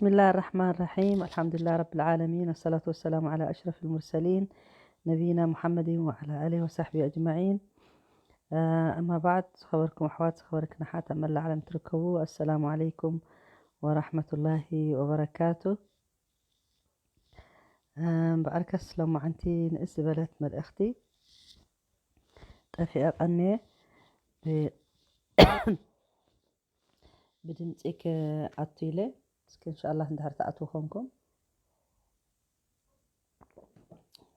بسم الله الرحمن الرحيم. الحمد لله رب العالمين، والصلاة والسلام على أشرف المرسلين نبينا محمد وعلى آله وصحبه أجمعين. آه، أما بعد، خبركم أحوات، خبرك نحات، أما العالم تركبوا. السلام عليكم ورحمة الله وبركاته. آه، بعركس لما عنتي نقص بلد ملأختي، ጠፊኣ ቀንየ ብ-፣ ብድምፂ ክኣቱ ኢለ። እስኪ እንሻላ እንድሕር ትኣትዉ ኮንኩም፣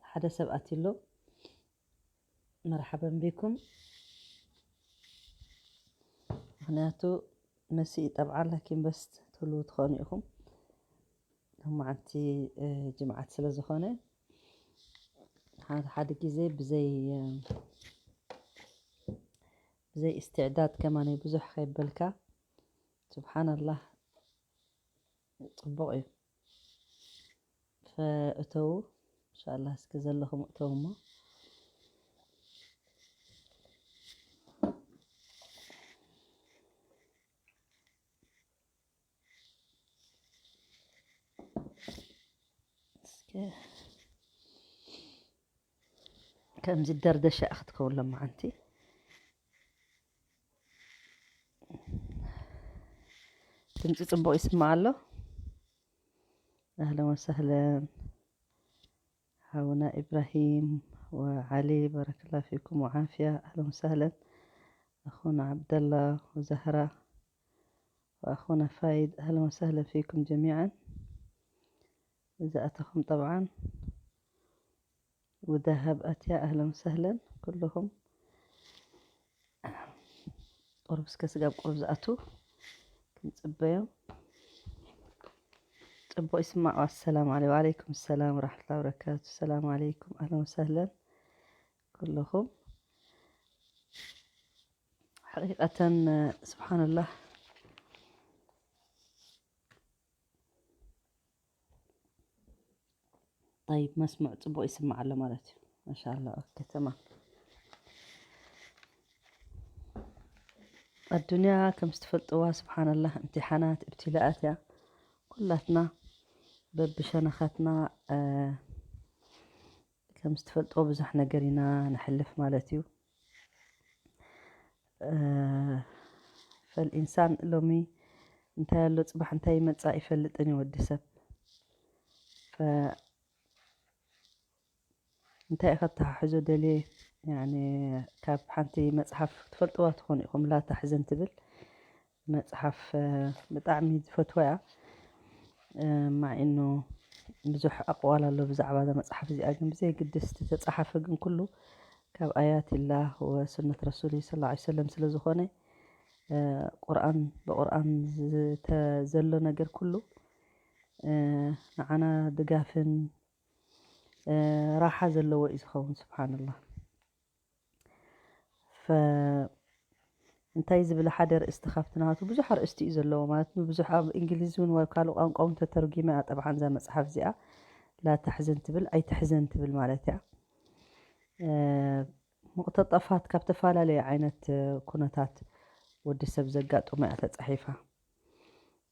ሓደ ሰብ ኣትዩ ኣሎ። መርሓበን ቢኩም። ምኽንያቱ መሲእ ጠብዓ ላኪን በስ ትህልዉ ትኾኑ ኢኹም። ሎማዓንቲ፣ እ፣ ጅምዓት ስለ ዝኾነ፣ ሓደ ሓደ ግዜ ብዘይ፣ እ፣ ብዘይ እስትዕዳድ ከማን ብዙሕ ከይበልካ፣ ስብሓንላህ፣ ጽቡቕ እዩ። ፈእተው፣ እንሻላ እስኪ ዘለኹም እተው እሞ። እስከ ከምዚ ደርደሻ ክትከውን ሎማዓንቲ። ድምፂ ፅቡቕ ይስማዕ ኣሎ። ኣህለን ወሰህለን ሓውና ኢብራሂም ወዓሊ፣ ባረከላ ፊኩም ወዓፍያ። ኣህለን ወሰህለን ኣኹና ዓብደላ ወዛህራ ወኣኹና ፋይድ፣ ኣህለን ወሰህለን ፊኩም ጀሚዓን። እዛ ኣተኹም ጠብዓን ወደሃብ ኣትያ፣ ኣህለን ወሰህለን ኩልኹም። ቁሩብ እስከ ስጋብ ቁሩብ ዝኣቱ ክንጽበዮም። ጽቡቕ ይስማዕ። ኣሰላሙ ዓለይኩም። ወዓለይኩም ሰላም ወራሕመቱላሂ ወበረካቱ። ሰላም ዓለይኩም። ኣህለን ወሰህለን ኩልኹም። ሓቂቀተን፣ ስብሓንላህ። ጠይብ፣ መስምዕ ጽቡቕ ይስማዕ ኣሎ ማለት እዩ። ማሻኣላ። ኦኬ፣ ተማም። ኣዱንያ ከም ዝትፈልጥዋ፣ ስብሓንላህ፣ እምቲሓናት፣ እብትላኣት እያ። ኩላትና በብሸነኻትና፣ እ፣ ከም ዝትፈልጥዎ ብዙሕ ነገር ኢና ንሕልፍ ማለት እዩ። እ፣ ፈልኢንሳን ሎሚ እንታይ ኣሎ፣ ጽባሕ እንታይ ይመጽእ ኣይፈልጥን እዩ ወዲ ሰብ። ፈ-፣ እንታይ ኢኻ ተሓሕዞ ደልየ፣ ያኒ፣ ካብ ሓንቲ መጽሓፍ ትፈልጥዋ ትኾኑ ኢኹም፣ ላ ተሕዘን ትብል መጽሓፍ፣ እ፣ ብጣዕሚ ዝፈትዋ እያ። እ፣ ማዒኑ ብዙሕ ኣቕዋል ኣሎ ብዛዕባ እዛ መጽሓፍ እዚኣ፣ ግን ብዘይ ግድስ ዝተጻሓፈ ግን ኩሉ ካብ ኣያትላህ ወሱነት ረሱሊ ሰለላሁ ዐለይሂ ወሰለም ስለ ዝኾነ፣ እ፣ ቁርኣን፣ ብቁርኣን ዝተ-፣ ዘሎ ነገር ኩሉ፣ እ፣ ንዓና ድጋፍን፣ እ፣ ራሓ ዘለዎ እዩ ዝኸውን። ስብሓንላህ። ፈ-፣ እንታይ ዝብል ሓደ ርእስቲ ካብቲ ናቱ ብዙሕ ኣርእስቲ እዩ ዘለዎ ማለት ነው። ብዙሕ ኣብ እንግሊዝ እውን ወይ ካልእ ቋንቋ እውን ተተርጒመ እያ። ጠብዓን እዛ መጽሓፍ እዚኣ ላ ተሕዘን ትብል ኣይትሕዘን ትብል ማለት እያ። እ፣ ሙቅተጠፋት ካብ ተፈላለየ ዓይነት፣ እ፣ ኩነታት ወዲ ሰብ ዘጋጥሞ እያ ተጻሒፋ።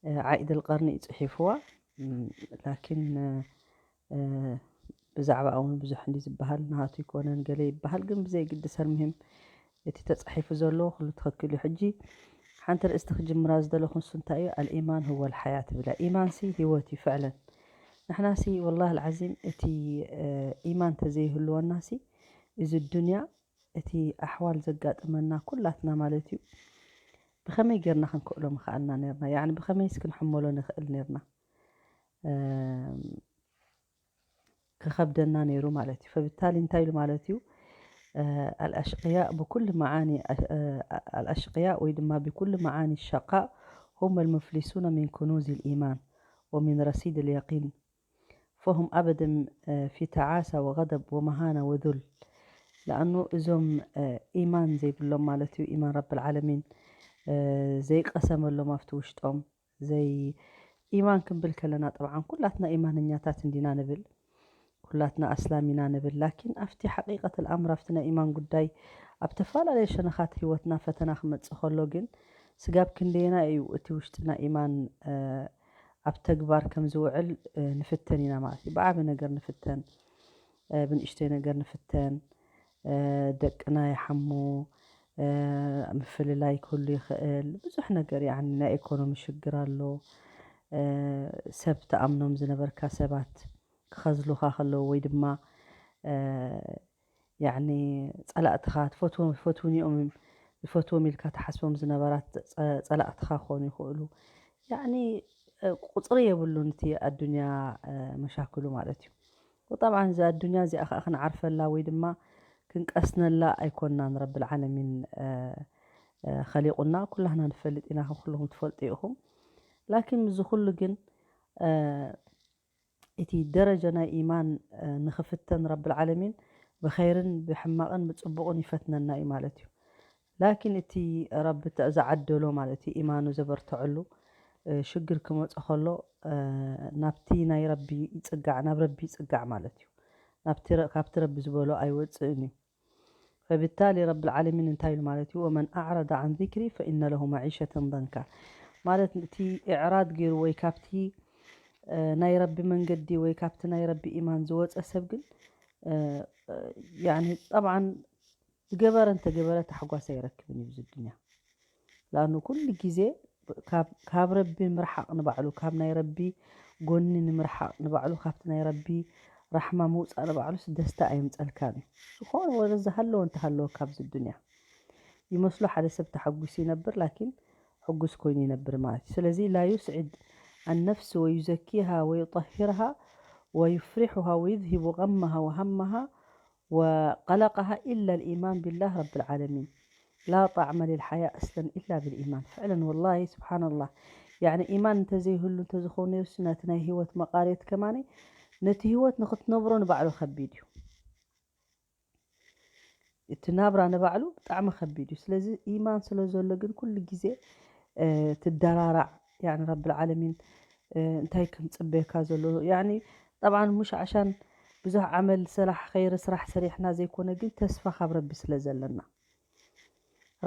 እ፣ ዓኢድ ኣልቀርኒ እዩ ጽሒፍዋ። እም፣ ላኪን፣ እ፣ እ፣ ብዛዕባ እውን ብዙሕ እንዲ ዝበሃል፣ ናቱ ይኮነን ገለ ይበሃል፣ ግን ብዘይ ግድስ፣ ኣልሙሂም እቲ ተጻሒፉ ዘሎ ኩሉ ትኽክል እዩ። ሕጂ ሓንቲ ርእስቲ ክጅምራ ዝደለኹ ንሱ እንታይ እዩ፣ ኣልኢማን ህወ ልሓያ ትብል እያ። ኢማንሲ ህይወት እዩ ፍዕለን። ንሕናሲ ወላሂ ልዓዚም እቲ፣ እ፣ ኢማን ተዘይህልወናሲ እዚ ዱንያ፣ እቲ ኣሕዋል ዘጋጥመና ኩላትና ማለት እዩ፣ ብኸመይ ጌርና ክንክእሎ ምኸኣልና ኔርና? ያዕኒ ብኸመይስ ክንሕመሎ ንኽእል ኔርና? እም፣ ክኸብደና ነይሩ ማለት እዩ። ፈብታሊ እንታይ ኢሉ ማለት እዩ? እ፣ ኣልኣሽቅያ ብኩል መዓኒ፣ እ፣ ኣልኣሽቅያ ወይ ድማ ብኩል መዓኒ ሸቃእ ሁም ኣልሙፍሊሱነ ሚን ኩኑዝ ልኢማን ወሚን ረሲድ ልየቂን ፈሁም ኣበደን፣ እ፣ ፊ ተዓሳ ወገደብ ወመሃና ወዙል። ለኣኑ እዞም፣ እ፣ ኢማን ዘይብሎም ማለት እዩ፣ ኢማን ረብል ዓለሚን፣ እ፣ ዘይቀሰመሎም ኣብቲ ውሽጦም፣ ዘይ-፣ ኢማን ክንብል ከለና ጠብዓን ኩላትና ኢማንኛታት እንዲና ንብል፣ ኩላትና ኣስላም ኢና ንብል። ላኪን ኣብቲ ሓቂቀት ኣልኣምር፣ ኣብቲ ናይ ኢማን ጉዳይ፣ ኣብ ተፈላለየ ሸነኻት ህይወትና ፈተና ክመጽእ ከሎ ግን ስጋብ ክንደየና እዩ እቲ ውሽጥና ኢማን፣ እ፣ ኣብ ተግባር ከም ዝውዕል ንፍተን ኢና ማለት እዩ። ብዓቢ ነገር ንፍተን፣ ብንእሽተይ ነገር ንፍተን፣ ደቅና ይሓሙ፣ ምፍልላይ ክህሉ ይኽእል። ብዙሕ ነገር፣ ያኒ ናይ ኢኮኖሚ ሽግር ኣሎ። ሰብ ትኣምኖም ዝነበርካ ሰባት ክኸዝሉኻ ከለዉ ወይ ድማ ያኒ ጸላእትኻ ትፈትዎም ይፈትውኒ እዮም ዝፈትዎም ኢልካ ትሓስቦም ዝነበራት ጸላእትኻ ክኾኑ ይኽእሉ። ያኒ ቁፅሪ የብሉን እቲ ኣዱንያ መሻክሉ ማለት እዩ። ወጣብዓን እዚ ኣዱንያ እዚኣ ከዓ ክንዓርፈላ ወይ ድማ ክንቀስነላ ኣይኮናን። ረብል ዓለሚን ኸሊቁና ኩላህና ንፈልጥ ኢና፣ ከም ኩልኹም ትፈልጡ ኢኹም። ላኪን ምዚ ኩሉ ግን እቲ ደረጃ ናይ ኢማን ንኽፍተን ረብል ዓለሚን ብኸይርን ብሕማቕን ብፅቡቕን ይፈትነና እዩ ማለት እዩ። ላኪን እቲ ረቢ ዝዓደሎ ማለት እዩ ኢማኑ ዘበርተዐሉ ሽግር ክመፀ ከሎ ናብቲ ናይ ረቢ ይፅጋዕ፣ ናብ ረቢ ይፅጋዕ ማለት እዩ። ናብቲ ረ- ካብቲ ረቢ ዝበሎ ኣይወፅእን እዩ። ፈብታሊ ረብል ዓለሚን እንታይ ኢሉ ማለት እዩ? ወመን ኣዕረደ ዓን ዚክሪ ፈኢነ ለሁ መዒሸተን ደንካ። ማለት እቲ ኢዕራድ ገይሩ ወይ ካብቲ ናይ ረቢ መንገዲ ወይ ካብቲ ናይ ረቢ ኢማን ዝወፀ ሰብ ግን ያኒ ጠብዓን ዝገበረ እንተገበረ ታሕጓስ ኣይረክብን እዩ እዚ ዱንያ። ለኣኑ ኩሉ ግዜ ካብ ረቢ ምርሓቕ ንባዕሉ፣ ካብ ናይ ረቢ ጎኒ ንምርሓቕ ንባዕሉ፣ ካብቲ ናይ ረቢ ራሕማ ምውፃእ ንባዕሉስ ደስታ ኣየምፀልካን እዩ። ዝኾነ ወለ ዝሃለወ እንተሃለወ ካብዚ ዱንያ ይመስሎ ሓደ ሰብ ተሓጒሱ ይነብር ላኪን ሕጉስ ኮይኑ ይነብር ማለት እዩ። ስለዚ ላ ዩስዕድ ኣነፍስ ወዩዘኪሃ ወዩጠሂርሃ ወዩፍሪሑሃ ወዩዝሂቡ غمها وهمها وقلقها إلا الإيمان بالله رب العالمين. لا طعم للحياة أصلا إلا بالإيمان. فعلا والله سبحان الله. يعني إيمان እንተዘይህሉ እንተዝኸውን ነይሩስ ነቲ ናይ ህይወት መቃርየት ከማኒ ነቲ ህይወት ንክትነብሮ ንባዕሉ ከቢድ እዩ። እቲ ናብራ ንባዕሉ ብጣዕሚ ከቢድ እዩ። ስለዚ ኢማን ስለ ዘሎ ግን ኩሉ ግዜ ትደራራዕ። ያኒ ረብል ዓለሚን እንታይ ከም ዝፅበየካ ዘሎ ያኒ ጠብዓን ሙሽ ዓሻን ብዙሕ ዓመል ስራሕ ኸይሪ ስራሕ ሰሪሕና ዘይኮነ ግን ተስፋ ካብ ረቢ ስለ ዘለና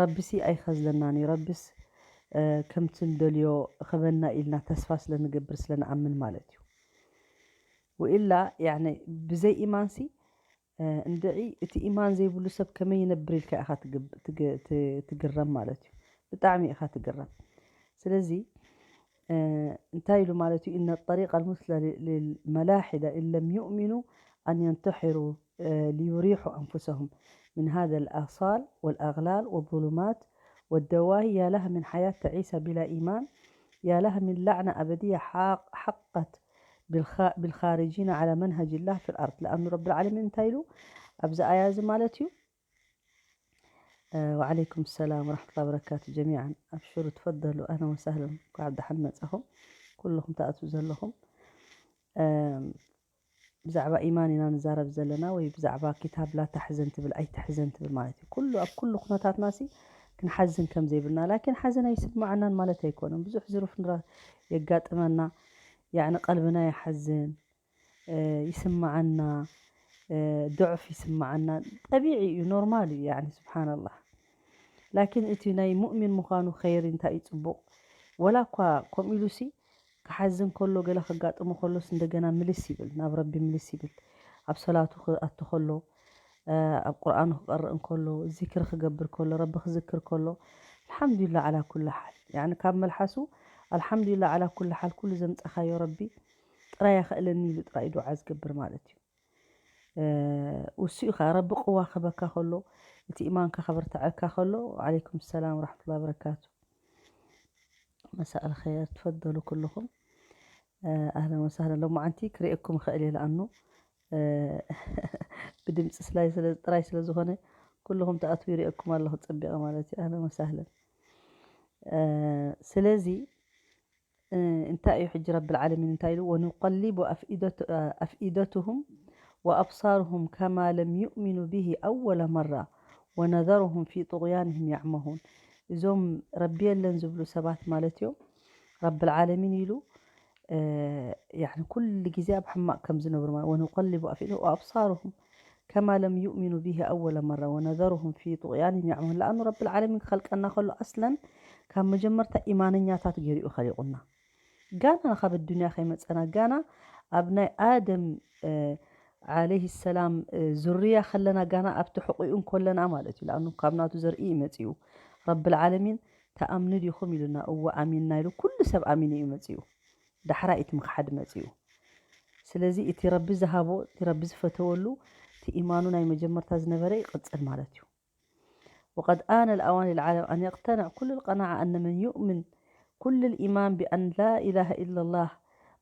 ረቢሲ ኣይኸዝለናን እዩ። ረቢስ ከምቲ ንደልዮ ኸበና ኢልና ተስፋ ስለ ንገብር ስለ ንኣምን ማለት እዩ። ወኢላ ያኒ ብዘይ ኢማንሲ እንድዒ እቲ ኢማን ዘይብሉ ሰብ ከመይ ይነብር ኢልካ ኢኻ ትግረም ማለት እዩ። ብጣዕሚ ኢኻ ትግረም። ስለዚ እንታይ ኢሉ ማለት እዩ? إن الطريق المثلى للملاحدة إن لم يؤمنوا أن ينتحروا ليريحوا أنفسهم من هذا الآصال والأغلال والظلمات والدواهي. يا لها من حياة تعيسة بلا إيمان، يا لها من لعنة أبدية حق- حقت بالخ- بالخارجين على منهج الله في الأرض. لأنه رب العالمين እንታይ ኢሉ ኣብዚ ኣያ እዚ ማለት እዩ? وعليكم السلام ورحمة الله وبركاته جميعا. أبشروا تفضلوا، أهلا وسهلا. እንኳዕ ደሓን መጻኹም ኩልኹም ትኣትዉ ዘለኹም። ብዛዕባ ኢማን ኢና ንዛረብ ዘለና ወይ ብዛዕባ ኪታብ ላ ተሕዘን ትብል ኣይትሕዘን ትብል ማለት እዩ። ኩሉ ኣብ ኩሉ ኩነታትና ሲ ክንሓዝን ከም ዘይብልና ላኪን ሓዘን ኣይስማዓናን ማለት ኣይኮነን። ብዙሕ ዝሩፍ ንራ የጋጥመና ያዕኒ ቀልብና ይሓዝን ይስማዓና፣ ዱዕፍ ይስማዓና፣ ጠቢዒ እዩ፣ ኖርማል እዩ። ያኒ ስብሓንላህ። ላኪን እቲ ናይ ሙእሚን ምዃኑ ኸይሪ እንታይ እዩ ጽቡቕ። ወላ እኳ ከምኡ ኢሉሲ ክሓዝን ከሎ ገለ ከጋጥሞ ከሎስ እንደገና ምልስ ይብል፣ ናብ ረቢ ምልስ ይብል። ኣብ ሰላቱ ክኣቱ ከሎ፣ ኣብ ቁርኣኑ ክቀርእ እንከሎ፣ ዚክሪ ክገብር ከሎ፣ ረቢ ክዝክር ከሎ፣ ኣልሓምዱሊላህ ዓላ ኩሊ ሓል። ያኒ ካብ መልሓሱ ኣልሓምዱሊላህ ዓላ ኩሊ ሓል ኩሉ ዘምጻኻዮ ረቢ ጥራይ ኣኽእለኒ ኢሉ ጥራይ ዱዓ ዝገብር ማለት እዩ። ውሱ ኢኻ ረቢ ቅዋ ክበካ ከሎ እቲ ኢማንካ ከበርትዐካ ከሎ። ዓለይኩም ሰላም ወራሕመቱላ በረካቱ። መሳእ ልኸይር ትፈደሉ ኩልኹም። ኣህለን ወሳህለን። ሎማዓንቲ ክርእየኩም ይኽእል እየ ለኣኑ ብድምፂ ስላይ ስለ ጥራይ ስለ ዝኾነ ኩልኹም ተኣትዉ ይርእየኩም ኣለኹ ፀቢቐ ማለት እዩ። ኣህለን ወሳህለን። ስለዚ እንታይ እዩ ሕጂ ረብል ዓለሚን እንታይ ኢሉ? ወኑቀሊቡ ኣፍኢደትሁም ወኣብሳርሁም ከማ ለም ዩእሚኑ ብሂ ኣወለ መራ ወነዘርሁም ፊ ጡቅያንህም ያዕመሁን። እዞም ረቢ የለን ዝብሉ ሰባት ማለት እዮም። ረብል ዓለሚን ኢሉ ኩሉ ግዜ ኣብ ሕማቕ ከም ዝነብሩ ማለት ወኑቀሊቡ ኣፍኢደትሁም ወኣብሳርሁም ከማ ለም ዩእሚኑ ብሂ ኣወለ መራ ወነዘርሁም ፊ ጡቅያንህም ያዕመሁን። ለኣኑ ረብል ዓለሚን ክኸልቀና ከሎ ኣስለን ካብ መጀመርታ ኢማነኛታት ገይሩ እዩ ኸሊቁና። ጋና ካብ ኣዱንያ ከይመጸና፣ ጋና ኣብ ናይ ኣደም፣ እ፣ ዓለይሂ ሰላም፣ እ፣ ዙርያ ከለና፣ ጋና ኣብቲ ሕቑኡ እንከለና ማለት እዩ። ለኣኑ ካብ ናቱ ዘርኢ እዩ መጺኡ። ረብል ዓለሚን፣ "ተኣምኑ ዲኹም?" ኢሉና። "እወ፣ ኣሚንና" ኢሉ። ኩሉ ሰብ ኣሚኑ እዩ መጺኡ። ዳሕራይ እቲ ምኽሓድ መጺኡ። ስለዚ እቲ ረቢ ዝሃቦ፣ እቲ ረቢ ዝፈተወሉ፣ እቲ ኢማኑ ናይ መጀመርታ ዝነበረ ይቕጽል ማለት እዩ። وقد آن الأوان للعالم أن يقتنع كل القناعة أن من يؤمن كل الإيمان بأن لا إله إلا الله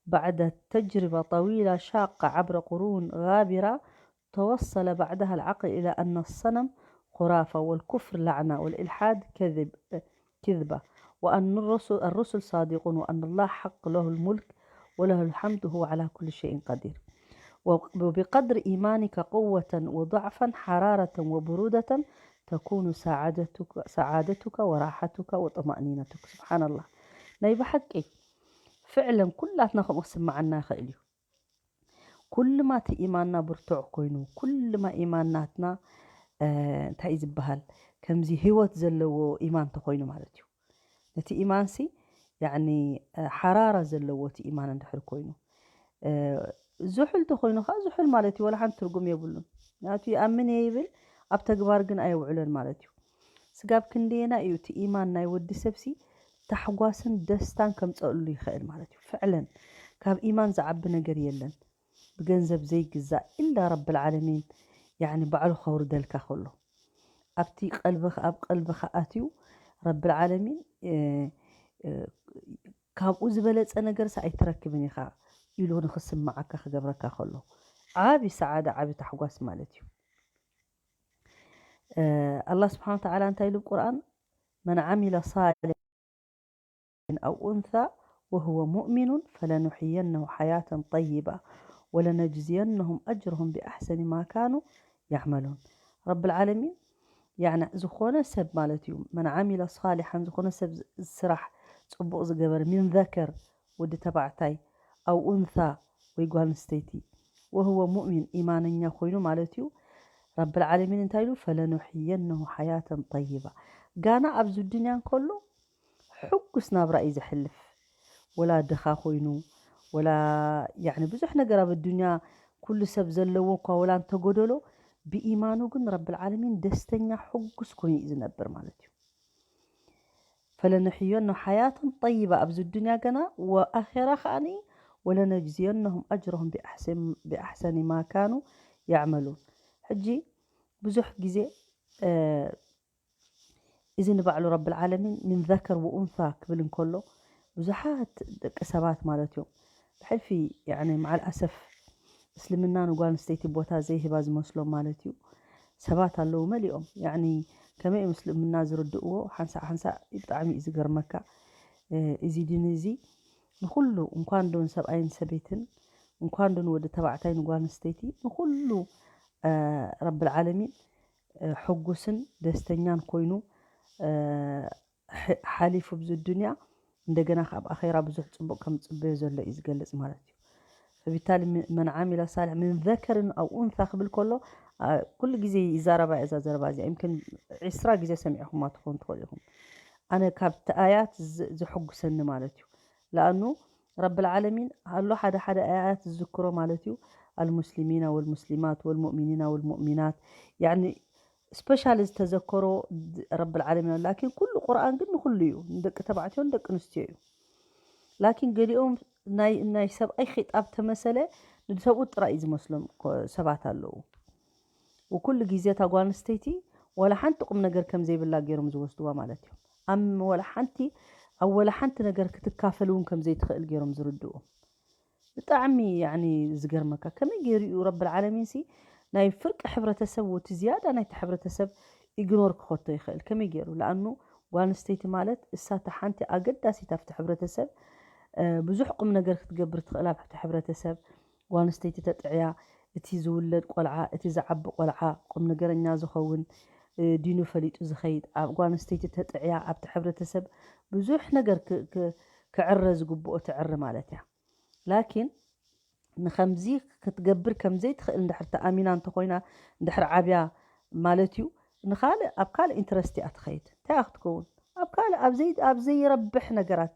بعد تجربة طويلة شاقة عبر قرون غابرة توصل بعدها العقل إلى أن الصنم خرافة والكفر لعنة والإلحاد كذب، كذبة، وأن الرسل، الرسل صادقون، وأن الله حق له الملك وله الحمد وهو على كل شيء قدير. وبقدر إيمانك قوة وضعفا، حرارة وبرودة، تكون سعادتك، سعادتك وراحتك وطمأنينتك. سبحان الله. ናይ ብሓቂ ፍዕለን ኩላትና ከምኡ ክስምዓና ይኽእል እዩ። ኩልማ እቲ ኢማንና ብርቱዕ ኮይኑ፣ ኩልማ ኢማን ናትና፣ እ፣ እንታይ እዩ ዝበሃል፣ ከምዚ ህይወት ዘለዎ ኢማን እንተኾይኑ ማለት እዩ። ነቲ ኢማንሲ፣ ያዕኒ፣ እ፣ ሓራራ ዘለዎ እቲ ኢማን እንድሕር ኮይኑ፣ እ፣ ዝሑል እንተኾይኑ ከዓ ዝሑል ማለት እዩ፣ ወላ ሓንቲ ትርጉም የብሉን። ምክንያቱ ይኣምን እየ ይብል፣ ኣብ ተግባር ግን ኣየውዕሎን ማለት እዩ። ስጋብ ክንደየና እዩ እቲ ኢማን ናይ ወዲ ሰብሲ ታሕጓስን ደስታን ከምፀእሉ ይኽእል ማለት እዩ። ፍዕለን ካብ ኢማን ዝዓቢ ነገር የለን። ብገንዘብ ዘይግዛእ ኢላ ረብል ዓለሚን፣ ያዕኒ፣ ባዕሉ ከውርደልካ ከሎ፣ ኣብቲ ቀልብኻ፣ ኣብ ቀልብኻ ኣትዩ ረብል ዓለሚን፣ እ፣ እ፣ ካብኡ ዝበለጸ ነገርስ ኣይትረክብን ኢኻ ኢሉ ንኽስምዓካ ክገብረካ ከሎ፣ ዓቢ ሰዓዳ፣ ዓቢ ታሕጓስ ማለት እዩ። እ፣ ኣላህ ስብሓን ወተዓላ እንታይ ኢሉ ኣብ ቁርኣን? "መን ዓሚለ ሳሊሕ" أو أنثى وهو مؤمن فلنحيينه حياة طيبة ولنجزينهم أجرهم بأحسن ما كانوا يعملون። ረብል ዓለሚን፣ ያዕኒ፣ ዝኾነ ሰብ ማለት እዩ፣ መን ዓሚለ ሳሊሓን፣ ዝኾነ ሰብ ዝ-፣ ስራሕ ጽቡቕ ዝገበረ፣ ሚን ዘከር፣ ወዲ ተባዕታይ፣ ኣው ኡንሳ፣ ወይ ጓል ኣንስተይቲ፣ ወህወ ሙእሚን፣ ኢማነኛ ኮይኑ ማለት እዩ። ረብል ዓለሚን እንታይ ኢሉ? ፈለኑሕየነሁ ሓያተን ጠይባ። ጋና ኣብዚ ዱንያ እንከሎ ሕጉስ ናብራ እዩ ዘሕልፍ። ወላ ድኻ ኮይኑ፣ ወላ፣ ያዕኒ፣ ብዙሕ ነገር ኣብ ኣዱንያ ኩሉ ሰብ ዘለዎ እኳ ወላ እንተጎደሎ፣ ብኢማኑ ግን ረብል ዓለሚን ደስተኛ፣ ሕጉስ ኮይኑ እዩ ዝነብር ማለት እዩ። ፈለኑሕየነሁ ሓያተን ጠይባ፣ ኣብዚ ዱንያ ገና፣ ወኣኼራ ከኣኒ፣ ወለነጅዝየነሁም ኣጅረሁም ብኣሕሰን-፣ ብኣሕሰኒ ማ ካኑ ያዕመሉን። ሕጂ ብዙሕ ግዜ፣ እ፣ እዚ ንባዕሉ ረብል ዓለሚን ምን ዘከር ወኡንሳ ክብል እንከሎ፣ ብዙሓት ደቂ ሰባት ማለት እዮም። ብሕልፊ፣ ያዕኒ፣ መዓል ኣሰፍ፣ እስልምና ንጓል ኣንስተይቲ ቦታ ዘይህባ ዝመስሎም ማለት እዩ። ሰባት ኣለዉ መሊኦም። ያዕኒ፣ ከመይ እዮም እስልምና ዝርድእዎ? ሓንሳእ ሓንሳእ ብጣዕሚ እዩ ዝገርመካ። እ፣ እዚ ዲን እዚ ንኹሉ፣ እንኳን ዶ ንሰብኣይን ሰበይትን፣ እንኳን ዶ ንወዲ ተባዕታይ ንጓል ኣንስተይቲ፣ ንኹሉ፣ እ፣ ረብል ዓለሚን፣ እ፣ ሕጉስን ደስተኛን ኮይኑ፣ እ፣ ሕ-፣ ሓሊፉ ኣብዚ ዱንያ፣ እንደገና ከኣ ኣብ ኣኼራ ብዙሕ ጽቡቕ ከም ዝጽበዮ ዘሎ እዩ ዝገልጽ ማለት እዩ። ፈቢታሊ ም-፣ መን ዓሚለ ሳልሕ ምን ዘከርን ኣው ኡንሳ ክብል ከሎ፣ ኣ፣ ኩሉ ግዜ ይዛረባ እዛ ዘረባ እዚኣ። ይምክን ዒስራ ግዜ ሰሚዕኹማ ትኾኑ ትኽእሉ ኢኹም። ኣነ ካብቲ ኣያት ዝ-፣ ዘሐጉሰኒ ማለት እዩ። ለኣኑ ረብል ዓለሚን ኣሎ ሓደ ሓደ ኣያት ዝዝክሮ ማለት እዩ። ኣልሙስሊሚና ወልሙስሊማት ወልሙእሚኒና ወልሙእሚናት፣ ያዕኒ ስፔሻሊ ዝተዘከሮ ድ-፣ ረብል ዓለሚን ኣሎ። ላኪን ኩሉ ቁርኣን ግን ንኩሉ እዩ፣ ንደቂ ተባዕትዮን ደቂ ኣንስትዮ እዩ። ላኪን ገሊኦም ናይ፣ ናይ ሰብኣይ ኺጣብ ተመሰለ ንሰብኡት ጥራይ እዩ ዝመስሎም ኮ-፣ ሰባት ኣለዉ። ወኩሉ ግዜ እታ ጓል ኣንስተይቲ ዋላ ሓንቲ ቁም ነገር ከም ዘይብላ ገይሮም ዝወስድዋ ማለት እዮም። ኣብ ዋላ ሓንቲ፣ ኣብ ዋላ ሓንቲ ነገር ክትካፈል እውን ከም ዘይትኽእል ገይሮም ዝርድኡ። ብጣዕሚ፣ ያዕኒ፣ ዝገርመካ፣ ከመይ ገይሩ እዩ ረብል ዓለሚን ሲ ናይ ፍርቂ ሕብረተሰብ፣ ወቲ ዝያዳ ናይቲ ሕብረተሰብ ኢግኖር ክኸቶ ይኽእል? ከመይ ገይሩ? ለኣኑ ጓል ኣንስተይቲ ማለት እሳ እታ ሓንቲ ኣገዳሲት ኣብቲ ሕብረተሰብ፣ እ፣ ብዙሕ ቁም ነገር ክትገብር ትኽእል ኣብቲ ሕብረተሰብ። ጓል ኣንስተይቲ ተጥዕያ፣ እቲ ዝውለድ ቆልዓ፣ እቲ ዝዓቢ ቆልዓ፣ ቁም ነገረኛ ዝኸውን፣ እ፣ ዲኑ ፈሊጡ ዝኸይድ፣ ኣብ ጓል ኣንስተይቲ ተጥዕያ ኣብቲ ሕብረተሰብ ብዙሕ ነገር ክ-፣ ክ-፣ ክዕረ ዝግብኦ ትዕሪ ማለት እያ። ላኪን ንኸምዚ ክትገብር ከም ዘይትኽእል እንድሕር ተኣሚና እንተኾይና፣ እንድሕር ዓብያ ማለት እዩ፣ ንኻልእ፣ ኣብ ካልእ ኢንትረስት እያ ትኸይድ። እንታይ እያ ክትከውን? ኣብ ካልእ፣ ኣብ ዘይ-፣ ኣብ ዘይረብሕ ነገራት፣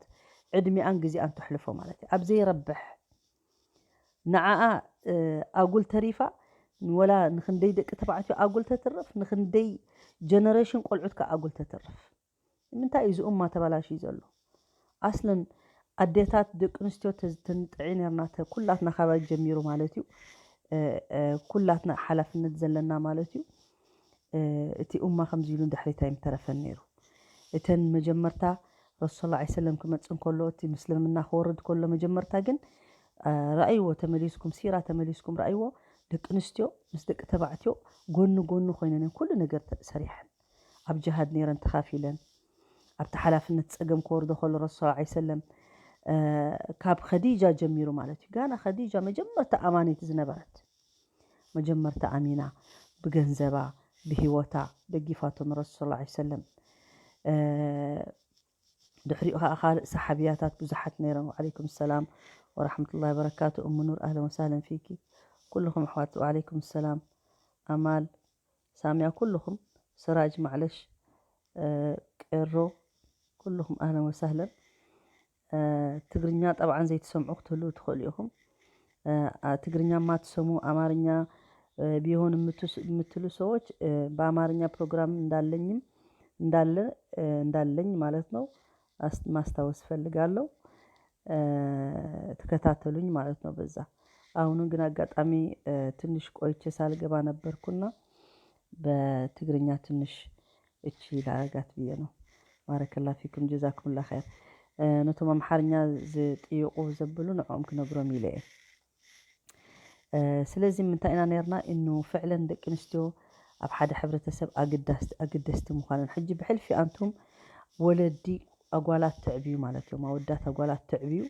ዕድሚኣን ግዜኣን ተሕልፎ ማለት እዩ። ኣብ ዘይረብሕ ንዓኣ ኣጉል ተሪፋ፣ ወላ ንክንደይ ደቂ ተባዕትዮ ኣጉል ተትርፍ፣ ንክንደይ ጀነሬሽን ቆልዑት ከ ኣጉል ተትርፍ። ንምንታይ እዩ እዚ እማ ተባላሽ ዘሎ? ኣስለን ኣዴታት ደቂ ኣንስትዮ ተንጥዒ ነርና፣ ኩላትና ካባይ ጀሚሩ ማለት እዩ። ኩላትና ሓላፍነት ዘለና ማለት እዩ። እቲ እማ ከምዚ ኢሉ ድሕሪት ኣይምተረፈን ነይሩ። እተን መጀመርታ ረሱል ሰለላሁ ዐለይሂ ወሰለም ክመጽእ እንከሎ፣ እቲ ምስልምና ክወርድ ከሎ መጀመርታ ግን ረኣይዎ፣ ተመሊስኩም ሲራ ተመሊስኩም ረኣይዎ። ደቂ ኣንስትዮ ምስ ደቂ ተባዕትዮ ጎኒ ጎኒ ኮይነን ኩሉ ነገር ሰሪሐን፣ ኣብ ጅሃድ ነይረን ተኻፊለን። ኣብቲ ሓላፍነት ጸገም ክወርዶ ከሎ ረሱል ሰለላሁ ዐለይሂ ወሰለም ካብ ኸዲጃ ጀሚሩ ማለት እዩ። ጋና ኸዲጃ መጀመርታ ኣማኒት ዝነበረት፣ መጀመርታ ኣሚና ብገንዘባ ብህይወታ ደጊፋቶም ረሱል ሰለላሁ ዐለይሂ ወሰለም። ድሕሪኡ ከዓ ካልእ ሰሓብያታት ብዙሓት ነይረን። ወዓለይኩም ሰላም ወራሕመቱላሂ ወበረካቱ። እሙ ኑር ኣህለን ወሳህለን ፊኪ። ኩልኹም ኣሕዋት ወዓለይኩም ሰላም። ኣማል፣ ሳምያ፣ ኩልኹም፣ ስራጅ፣ ማዕለሽ፣ ቄሮ፣ ኩልኹም ኣህለን ወሳህለን። ትግርኛ ጠብዓን ዘይትሰምዑ ክትህልዉ ትኽእሉ ኢኹም። ትግርኛ ማትሰሙ፣ ኣማርኛ ቢሆን የምትሉ ሰዎች በአማርኛ ፕሮግራም እንዳለኝም እንዳለ እንዳለኝ ማለት ነው ማስታወስ ፈልጋለሁ። ተከታተሉኝ ማለት ነው በዛ። አሁን ግን አጋጣሚ ትንሽ ቆይቼ ሳልገባ ነበርኩና በትግርኛ ትንሽ እቺ ላረጋት ብዬ ነው። ባረከላ ፊኩም ጀዛኩምላ ኸይር። ነቶም ኣምሓርኛ ዝጥይቁ ዘብሉ ንዕኦም ክነግሮም ኢለ እየ። ስለዚ ምንታይ ኢና ነርና እኑ ፍዕለን ደቂ ኣንስትዮ ኣብ ሓደ ሕብረተሰብ ኣገደስቲ ምዃነን። ሕጂ ብሕልፊ ኣንቱም ወለዲ ኣጓላት ትዕብዩ ማለት እዮም፣ ኣወዳት ኣጓላት ትዕብዩ።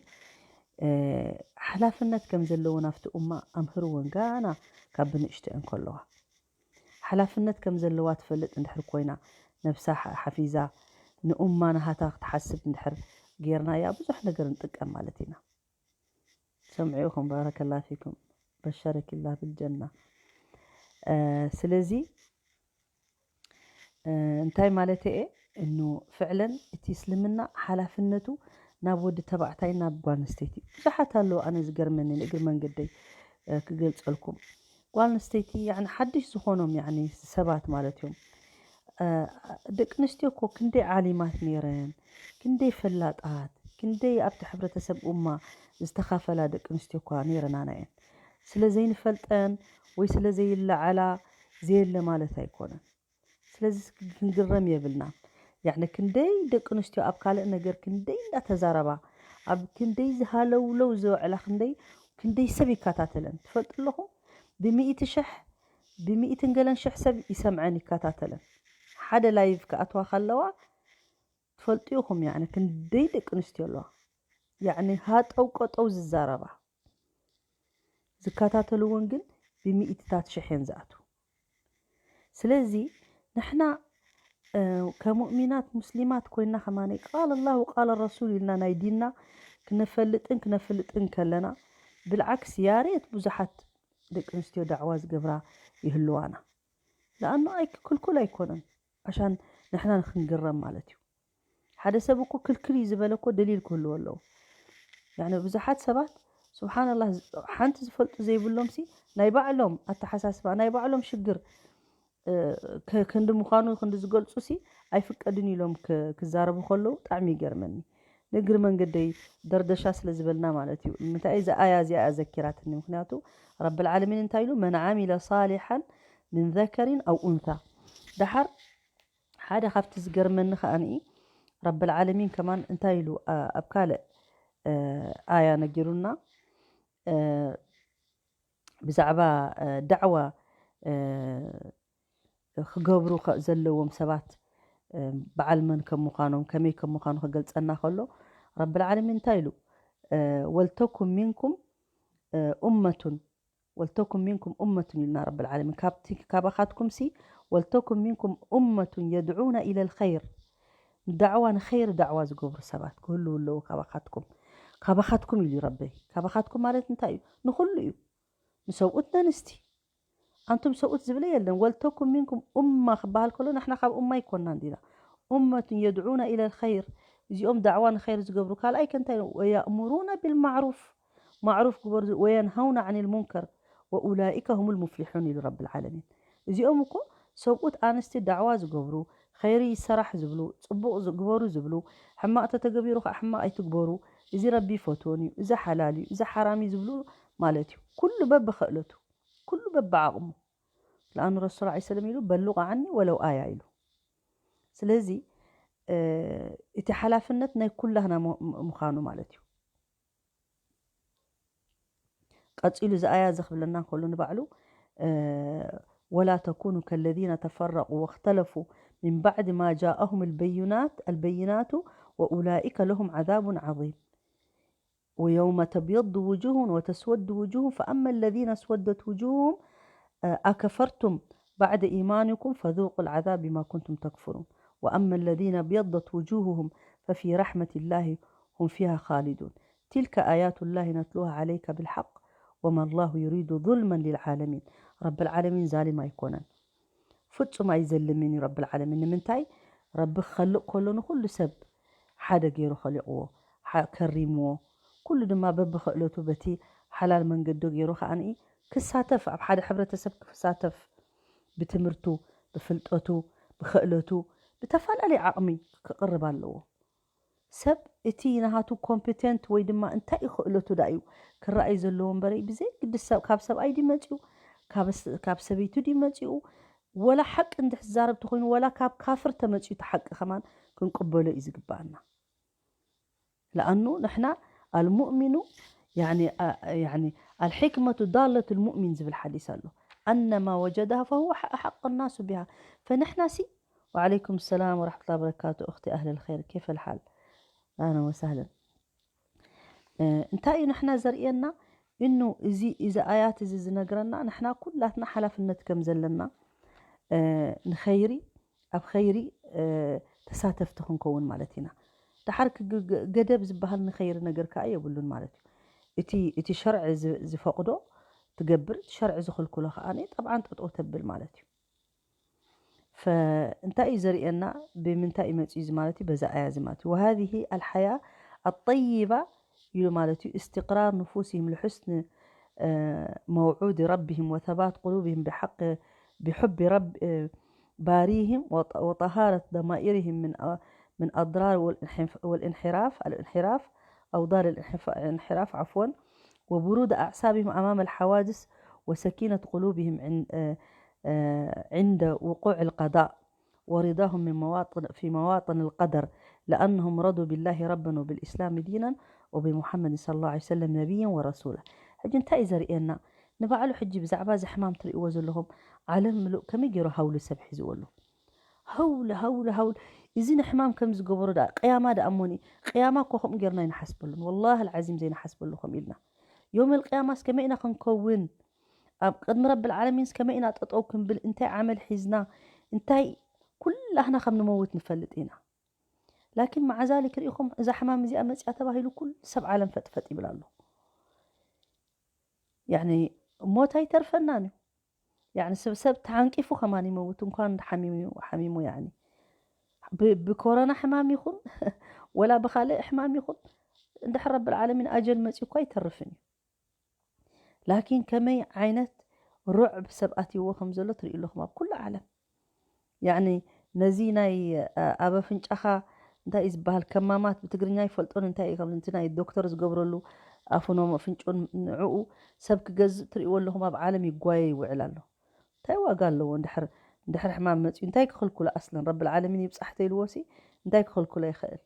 ሓላፍነት ከም ዘለወን ኣብቲ እማ ኣምህርወን ጋና ካብ ብንእሽተአን ከለዋ ሓላፍነት ከም ዘለዋ ትፈልጥ እንድሕር ኮይና፣ ነብሳ ሓፊዛ ንኡማ ናሃታ ክትሓስብ እንድሕር ጌርናያ ብዙሕ ነገር ንጥቀም ማለት ኢና። ሰምዑ ኢኹም፣ ባረከላ ፊኩም፣ በሸረኪላ ብልጀና። ስለዚ እንታይ ማለት እየ እኑ ፍዕለን እቲ እስልምና ሓላፍነቱ ናብ ወዲ ተባዕታይ ናብ ጓል ኣንስተይቲ ብዙሓት ኣለዉ። ኣነ ዝገርመኒ ንእግሪ መንገደይ ክገልፀልኩም፣ ጓል ኣንስተይቲ ያኒ ሓድሽ ዝኾኖም ያኒ ሰባት ማለት እዮም። ደቂ ኣንስትዮ እኮ ክንደይ ዓሊማት ነይረን፣ ክንደይ ፈላጣት፣ ክንደይ ኣብቲ ሕብረተሰብ ኡማ ዝተኻፈላ ደቂ ኣንስትዮ እኳ ነይረናና እየን። ስለ ዘይንፈልጠን ወይ ስለ ዘይለዓላ ዘየለ ማለት ኣይኮነን። ስለዚ ክንግረም የብልናን። ያኒ ክንደይ ደቂ ኣንስትዮ ኣብ ካልእ ነገር ክንደይ እንዳተዛረባ፣ ኣብ ክንደይ ዝሃለውለው ዝውዕላ፣ ክንደይ ክንደይ ሰብ ይከታተለን ትፈልጡ ኣለኹም? ብሚእቲ ሽሕ ብሚእትን ገለን ሽሕ ሰብ ይሰምዐን ይከታተለን። ሓደ ላይቭ ክኣትዋ ከለዋ ትፈልጡ ኢኹም። ያኒ ክንደይ ደቂ ኣንስትዮ ኣለዋ ያኒ ሃጠው ቀጠው ዝዛረባ፣ ዝከታተልወን ግን ብሚእትታት ሽሕ እየን ዝኣትዉ። ስለዚ ንሕና ከሙእሚናት ሙስሊማት ኮይና ከማነ ቃል ኣላህ ወቃል ረሱል ኢልና ናይ ዲንና ክነፈልጥን ክነፍልጥን ከለና ብልዓክስ ያሬት ብዙሓት ደቂ ኣንስትዮ ዳዕዋ ዝገብራ ይህልዋና። ለኣኑ ኣይክልኩል ኣይኮነን ኣሻን ንሕና ንክንግረም ማለት እዩ። ሓደ ሰብ እኮ ክልክል እዩ ዝበለ እኮ ደሊል ክህልዎ ኣለዎ። ያኒ ብዙሓት ሰባት ስብሓንላህ ሓንቲ ዝፈልጡ ዘይብሎምሲ ናይ ባዕሎም ኣተሓሳስባ ናይ ባዕሎም ሽግር ክንዲ ምዃኑ ክንዲ ዝገልጹሲ ኣይፍቀድን ኢሎም ክዛረቡ ከለዉ ብጣዕሚ ይገርመኒ። ንእግሪ መንገደይ ደርደሻ ስለ ዝበልና ማለት እዩ። ምንታይ እዛ ኣያ እዚኣ ኣዘኪራትኒ። ምክንያቱ ረብል ዓለሚን እንታይ ኢሉ መን ዓሚለ ሳሊሓን ምን ዘከሪን ኣው ኡንታ። ደሓር ሓደ ካብቲ ዝገርመኒ ከኣ ረብል ዓለሚን ከማን እንታይ ኢሉ ኣብ ካልእ ኣያ ነጊሩና ብዛዕባ ዳዕዋ ክገብሩ ዘለዎም ሰባት በዓል መን ከም ምዃኖም ከመይ ከም ምዃኑ ክገልጸና ከሎ ረብል ዓለሚን እንታይ ኢሉ ወልተኩም ሚንኩም ኡመቱን ወልተኩም ሚንኩም ኡመቱን ኢልና ረብል ዓለሚን ካብቲ ካባኻትኩም ሲ ወልተኩም ሚንኩም ኡመቱን የድዑና ኢለ ልኸይር ንዳዕዋ ንኸይር ዳዕዋ ዝገብሩ ሰባት ክህልው ኣለዉ ካባኻትኩም ካባኻትኩም ኢሉ ረበይ ካባኻትኩም ማለት እንታይ እዩ ንኹሉ እዩ ንሰብኡት ነንስቲ ኣንቱም ሰብኡት ዝብለ የለን ወልተኩም ሚንኩም ኡማ ክበሃል ከሎ ንሕና ካብ ኡማ ይኮና እንዲና ኡመቱን የድዑና ኢለ ልኸይር እዚኦም ዳዕዋ ንኸይር ዝገብሩ። ካልኣይ ከ እንታይ ኢሉ? ወያእሙሩነ ቢልማዕሩፍ፣ ማዕሩፍ ግበሩ፣ ወየንሃውነ ዓኒል ሙንከር ወኡላኢከ ሁሙል ሙፍሊሑን ኢሉ ረብል ዓለሚን። እዚኦም እኮ ሰብኡት ኣንስቲ ዳዕዋ ዝገብሩ፣ ኸይሪ ይሰራሕ ዝብሉ፣ ጽቡቕ ግበሩ ዝብሉ፣ ሕማቕ ተተገቢሩ ከዓ ሕማቕ ኣይትግበሩ፣ እዚ ረቢ ይፈትዎን እዩ፣ እዚ ሓላል እዩ፣ እዚ ሓራም እዩ ዝብሉ ማለት እዩ። ኩሉ በብኽእለቱ፣ ኩሉ በብዓቕሙ። ለኣኑ ረሱል ላ ሰለም ኢሉ በሉቕ ዓኒ ወለው ኣያ ኢሉ። ስለዚ እቲ ሓላፍነት ናይ ኩላህና ምዃኑ ማለት እዩ። ቀጺሉ እዚ ኣያ እዚ ክብለና እንከሎ ንባዕሉ ወላ ተኩኑ ከለዚነ ተፈረቁ ወክተለፉ ምን ባዕድ ማ ጃአሁም ልበይናት አልበይናቱ ወኡላኢከ ለሁም ዓዛቡን ዓዚም። ويوم تبيض وجوه وتسود وجوه فأما الذين اسودت وجوههم أكفرتم بعد إيمانكم فذوقوا العذاب بما كنتم تكفرون وأما الذين ابيضت وجوههم ففي رحمة الله هم فيها خالدون تلك آيات الله نتلوها عليك بالحق وما الله يريد ظلما للعالمين. ረብል ዓለሚን ዛሊም ኣይኮነን፣ ፍጹም ኣይዘልምን እዩ ረብል ዓለሚን። ንምንታይ? ረቢ ክኸልቕ ከሎ ንኹሉ ሰብ ሓደ ገይሩ ኸሊቕዎ፣ ከሪምዎ፣ ኩሉ ድማ በብኽእለቱ በቲ ሓላል መንገዲ ገይሩ ከዓኒ ክሳተፍ፣ ኣብ ሓደ ሕብረተሰብ ክሳተፍ፣ ብትምህርቱ፣ ብፍልጠቱ፣ ብኽእለቱ፣ ብተፈላለየ ዓቕሚ ክቕርብ ኣለዎ። ሰብ እቲ ናሃቱ ኮምፒተንት ወይ ድማ እንታይ ክእለቱ ዳ እዩ ክረኣይ ዘለዎ እምበረይ፣ ብዘይ ግዲ ሰብ፣ ካብ ሰብኣይ ድዩ መፂኡ፣ ካብ ሰበይቱ ድዩ መፂኡ፣ ወላ ሓቂ እንድሕር ዝዛረብ ተኾይኑ፣ ወላ ካብ ካፍር ተመፂኡ እቲ ሓቂ ከማን ክንቅበሎ እዩ ዝግባኣና። ለኣኑ ንሕና ኣልሙእሚኑ ኣልሕክመቱ ዳለት ልሙእሚን ዝብል ሓዲስ ኣሎ። ኣነማ ወጀዳሃ ፈሁወ ሓቅ ናሱ ቢሃ። ፈንሕና ሲ وعليكم السلام ورحمة الله وبركاته أختي أهل الخير كيف الحال؟ أهلا وسهلا. እንታይ እዩ ንሕና ዘርእየና? እኑ እዚ እዚ ኣያት እዚ ዝነግረና ንሕና ኩላትና ሓላፍነት ከም ዘለና ንኸይሪ ኣብ ኸይሪ ተሳተፍቲ ክንከውን ማለት ኢና። ደሓር ገደብ ዝበሃል ንኸይሪ ነገር ከዓ የብሉን ማለት እዩ። እቲ እቲ ሸርዒ ዝፈቕዶ ትገብር፣ እቲ ሸርዒ ዝኽልክሎ ከዓ ጠብዓን ጠጠው ተብል ማለት እዩ። እንታይ እዩ ዘርእየና? ብምንታይ እዩ መፅኡ እዚ ማለት እዩ? በዛ ኣያ እዚ ማለት እዩ። وهذه الحياة الطيبة ኢሉ ማለት እዩ። استقرار نفوسهم لحسن موعود ربهم وثبات قلوبهم بحق بحب رب باريهم وطهارة ضمائرهم من من أضرار والانحراف الانحراف أو دار الانحراف عفوا وبرود أعصابهم أمام الحوادث وسكينة قلوبهم عند وقوع القضاء ورضاهم من مواطن في مواطن القدر لأنهم رضوا بالله ربا وبالإسلام دينا وبمحمد صلى الله عليه وسلم نبيا ورسولا. ሕጂ እንታይ እዩ ዘርእየና? ንባዕሉ ሕጂ ብዛዕባ እዚ ሕማም ትርእይዎ ዘለኹም ዓለም ምሉእ ከመይ ገይሩ ሃውሊ ሰብ ሒዝዎ ኣሎ? ሃውሊ ሃውሊ ሃውሊ። እዚ ንሕማም ከም ዝገበሮ ደኣ ቅያማ ደኣ እሞኒ፣ ቅያማ እኮ ከምኡ ጌርና ኣይንሓስበሉን። ወላሂ ኣልዓዚም ዘይንሓስበሉ ከም ኢልና ዮም ኣልቅያማስ ከመይ ኢና ክንከውን? ኣብ ቅድሚ ረብል ዓለሚንስ ከመይ ኢና ጠጠው ክንብል? እንታይ ዓመል ሒዝና? እንታይ ኩላህና ከም ንመውት ንፈልጥ ኢና። ላኪን መዓዛሊክ ርኢኹም እዛ ሕማም እዚኣ መፅያ ተባሂሉ ኩሉ ሰብ ዓለም ፈጥፈጥ ይብል ኣሎ። ያኒ ሞት ኣይተርፈናን እዩ። ያኒ ሰብ ሰብ ተዓንቂፉ ከማን ይመውት እንኳን ሓሚሙ ሓሚሙ ያኒ ብኮሮና ሕማም ይኹን ወላ ብካልእ ሕማም ይኹን እንድሕር ረብል ዓለሚን ኣጀል መፅዩ እኳ ኣይተርፍን እዩ። ላኪን ከመይ ዓይነት ሩዕብ ሰብ ኣትይዎ ከም ዘሎ ትርእዩ ኣለኹም ኣብ ኩሉ ዓለም። ያኒ ነዚ ናይ ኣብ ኣፍንጫኻ እንታይ እዩ ዝበሃል ከማማት ብትግርኛ ይፈልጦን እንታይ እዩ ከምቲ ናይ ዶክተር ዝገብረሉ ኣፉኖም ኣፍንጮን ንዕኡ ሰብ ክገዝእ ትርእይዎ ኣለኹም ኣብ ዓለም ይጓየ ይውዕል ኣሎ። እንታይ ዋጋ ኣለዎ እንድሕር እንድሕር ሕማም መፅዩ እንታይ ክኽልኩሎ ኣስለን ረብል ዓለሚን ይብፃሕ ተይልዎ ሲ እንታይ ክኽልኩሎ ይኽእል?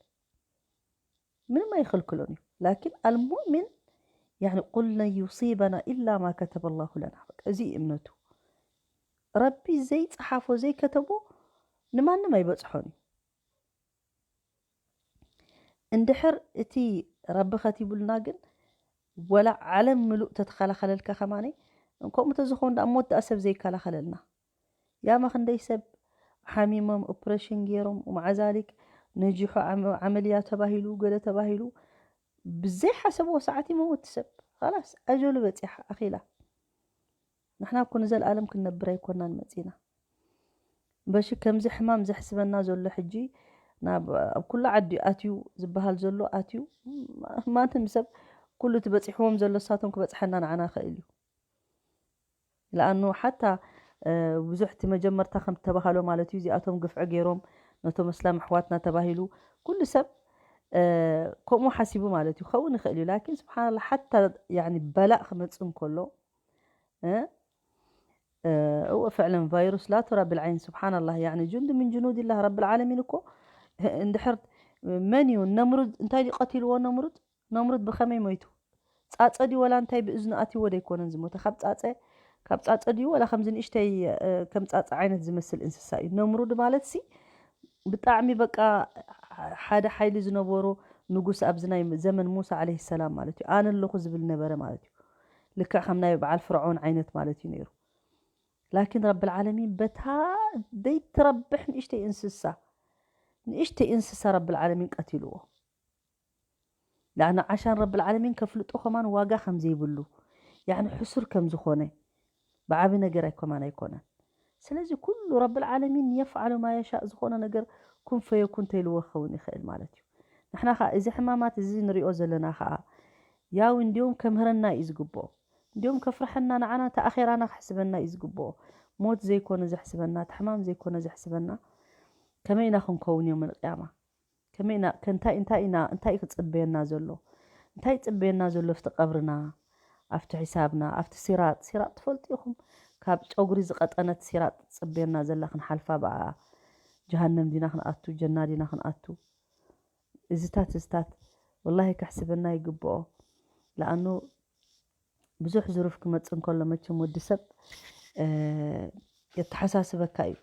ምንም ኣይኽልክሎን እዩ። ላኪን ኣልሙእሚን ያኒ ቁል ለን ዩሲበና ኢላ ማ ከተበ ላሁ ለና። በቃ እዚ እዩ እምነቱ። ረቢ ዘይፀሓፎ ዘይከተቦ ንማንም ኣይበፅሖን እዩ። እንድሕር እቲ ረቢ ከቲቡልና ግን ወላ ዓለም ምሉእ ተተኸላኸለልካ ከማኒ ከምኡ ተዝኸውን ደኣ ሞት ደኣ ሰብ ዘይከላኸለልና። ያማ ክንደይ ሰብ ሓሚሞም ኦፕሬሽን ገይሮም ወመዓ ዛሊክ ነጂሑ ዓመልያ ተባሂሉ ገለ ተባሂሉ ብዘይሓሰብዎ ሰዓት ይመውት ሰብ ኸላስ ኣጀሉ በፂሓ ኣኺላ። ንሕና እኮ ንዘለኣለም ክንነብር ኣይኮናን መፂና። በሺ ከምዚ ሕማም ዘሕስበና ዘሎ ሕጂ ናብ ኣብ ኩሉ ዓዲ ኣትዩ ዝበሃል ዘሎ ኣትዩ፣ ማንም ሰብ ኩሉ እቲ በፂሕዎም ዘሎ እሳቶም ክበፅሐና ንዓና ክእል እዩ። ለኣኑ ሓታ ብዙሕ እቲ መጀመርታ ከም ተባሃሎ ማለት እዩ፣ እዚኣቶም ግፍዒ ገይሮም ነቶም እስላም ኣሕዋትና ተባሂሉ ኩሉ ሰብ ከምኡ ሓሲቡ ማለት እዩ። ክኸውን ይኽእል እዩ። ላኪን ስብሓንላ ሓታ ያኒ በላእ ክመፅእ እንከሎ እወ ፍዕለን ቫይሩስ ላቱ ራቢል ዓይን ስብሓንላ ያኒ ጁንድ ምን ጅኑድላህ ራቢል ዓለሚን እኮ እንድሕር መን እዩ ነምሩድ እንታይ ድዩ ቀቲልዎ ነምሩድ ነምሩድ ብኸመይ ሞይቱ? ጻጸ ድዩ ወላ እንታይ ብእዝኑ ኣትይዎ ደይኮነን ዝሞተ? ካብ ጻጸ ካብ ጻጸ ድዩ ወላ ከምዚ ንእሽተይ ከም ጻጸ ዓይነት ዝመስል እንስሳ እዩ? ነምሩድ ማለት ሲ ብጣዕሚ በቃ ሓደ ሓይሊ ዝነበሮ ንጉስ ኣብዚ ናይ ዘመን ሙሳ ዓለይሂ ሰላም ማለት እዩ። ኣነ ኣለኹ ዝብል ነበረ ማለት እዩ። ልክዕ ከም ናይ በዓል ፍርዖን ዓይነት ማለት እዩ ነይሩ። ላኪን ረብል ዓለሚን በታ ደይትረብሕ ንእሽተይ እንስሳ ንእሽተይ እንስሳ ረብል ዓለሚን ቀቲልዎ። ያኒ ዓሻን ረብል ዓለሚን ከፍልጦ ከማን ዋጋ ከም ዘይብሉ ያኒ ሕሱር ከም ዝኾነ ብዓቢ ነገር ኣይኮማን ኣይኮነን። ስለዚ ኩሉ ረብል ዓለሚን የፍዓሉ ማ የሻእ ዝኾነ ነገር ኩን ፈየኩን ተይልዎ ክኸውን ይኽእል ማለት እዩ። ንሕና ኸዓ እዚ ሕማማት እዚ ንሪኦ ዘለና ኸዓ ያው እንዲዮም ከምህረና እዩ ዝግብኦ። እንዲዮም ከፍርሐና ንዓና እቲ ኣኼራና ክሕስበና እዩ ዝግብኦ። ሞት ዘይኮነ ዘሕስበና፣ እቲ ሕማም ዘይኮነ ዘሕስበና ከመይ ኢና ክንከውን እዮም ቅያማ? ከመይ ኢና ከንታይ እንታይ ኢና እንታይ ክጽበየና ዘሎ እንታይ ይጽበየና ዘሎ ኣብቲ ቀብርና ኣብቲ ሒሳብና ኣብቲ ሲራጥ ሲራጥ ትፈልጡ ኢኹም ካብ ጨጉሪ ዝቐጠነት ሲራጥ ትጽበየና ዘላ ክንሓልፋ ብኣ ጀሃነም ዲና ክንኣቱ ጀና ዲና ክንኣቱ እዚታት እዚታት ወላሂ ከሕስበና ይግብኦ ለኣኑ ብዙሕ ዝሩፍ ክመጽእ እንከሎ መቸም ወዲ ሰብ የተሓሳስበካ እዩ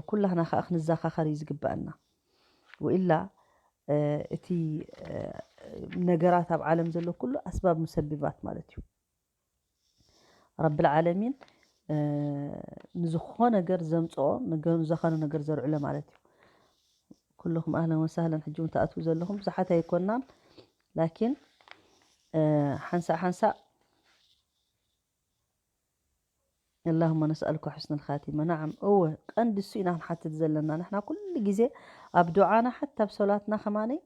ኩላህና ከዓ ክንዘኻኸር እዩ ዝግበአና ወኢላ እቲ ነገራት ኣብ ዓለም ዘሎ ኩሉ ኣስባብ ሙሰቢባት ማለት እዩ ረብል ዓለሚን ንዝኾነ ነገር ዘምፅኦ ዝኾነ ነገር ዘርዕሎ ማለት እዩ ኩልኹም ኣህለን ወሳህለን ሕጂ እውን ትኣትዉ ዘለኹም ብዙሓት ኣይኮናን ላኪን ሓንሳእ ሓንሳእ اللهم نسألك حسن الخاتمة نعم እወ ቀንዲ እሱ ኢና ክንሓትት ዘለና ንሕና ኩሉ ግዜ ኣብ ዱዓና ሓታ ኣብ ሶላትና ከማነይ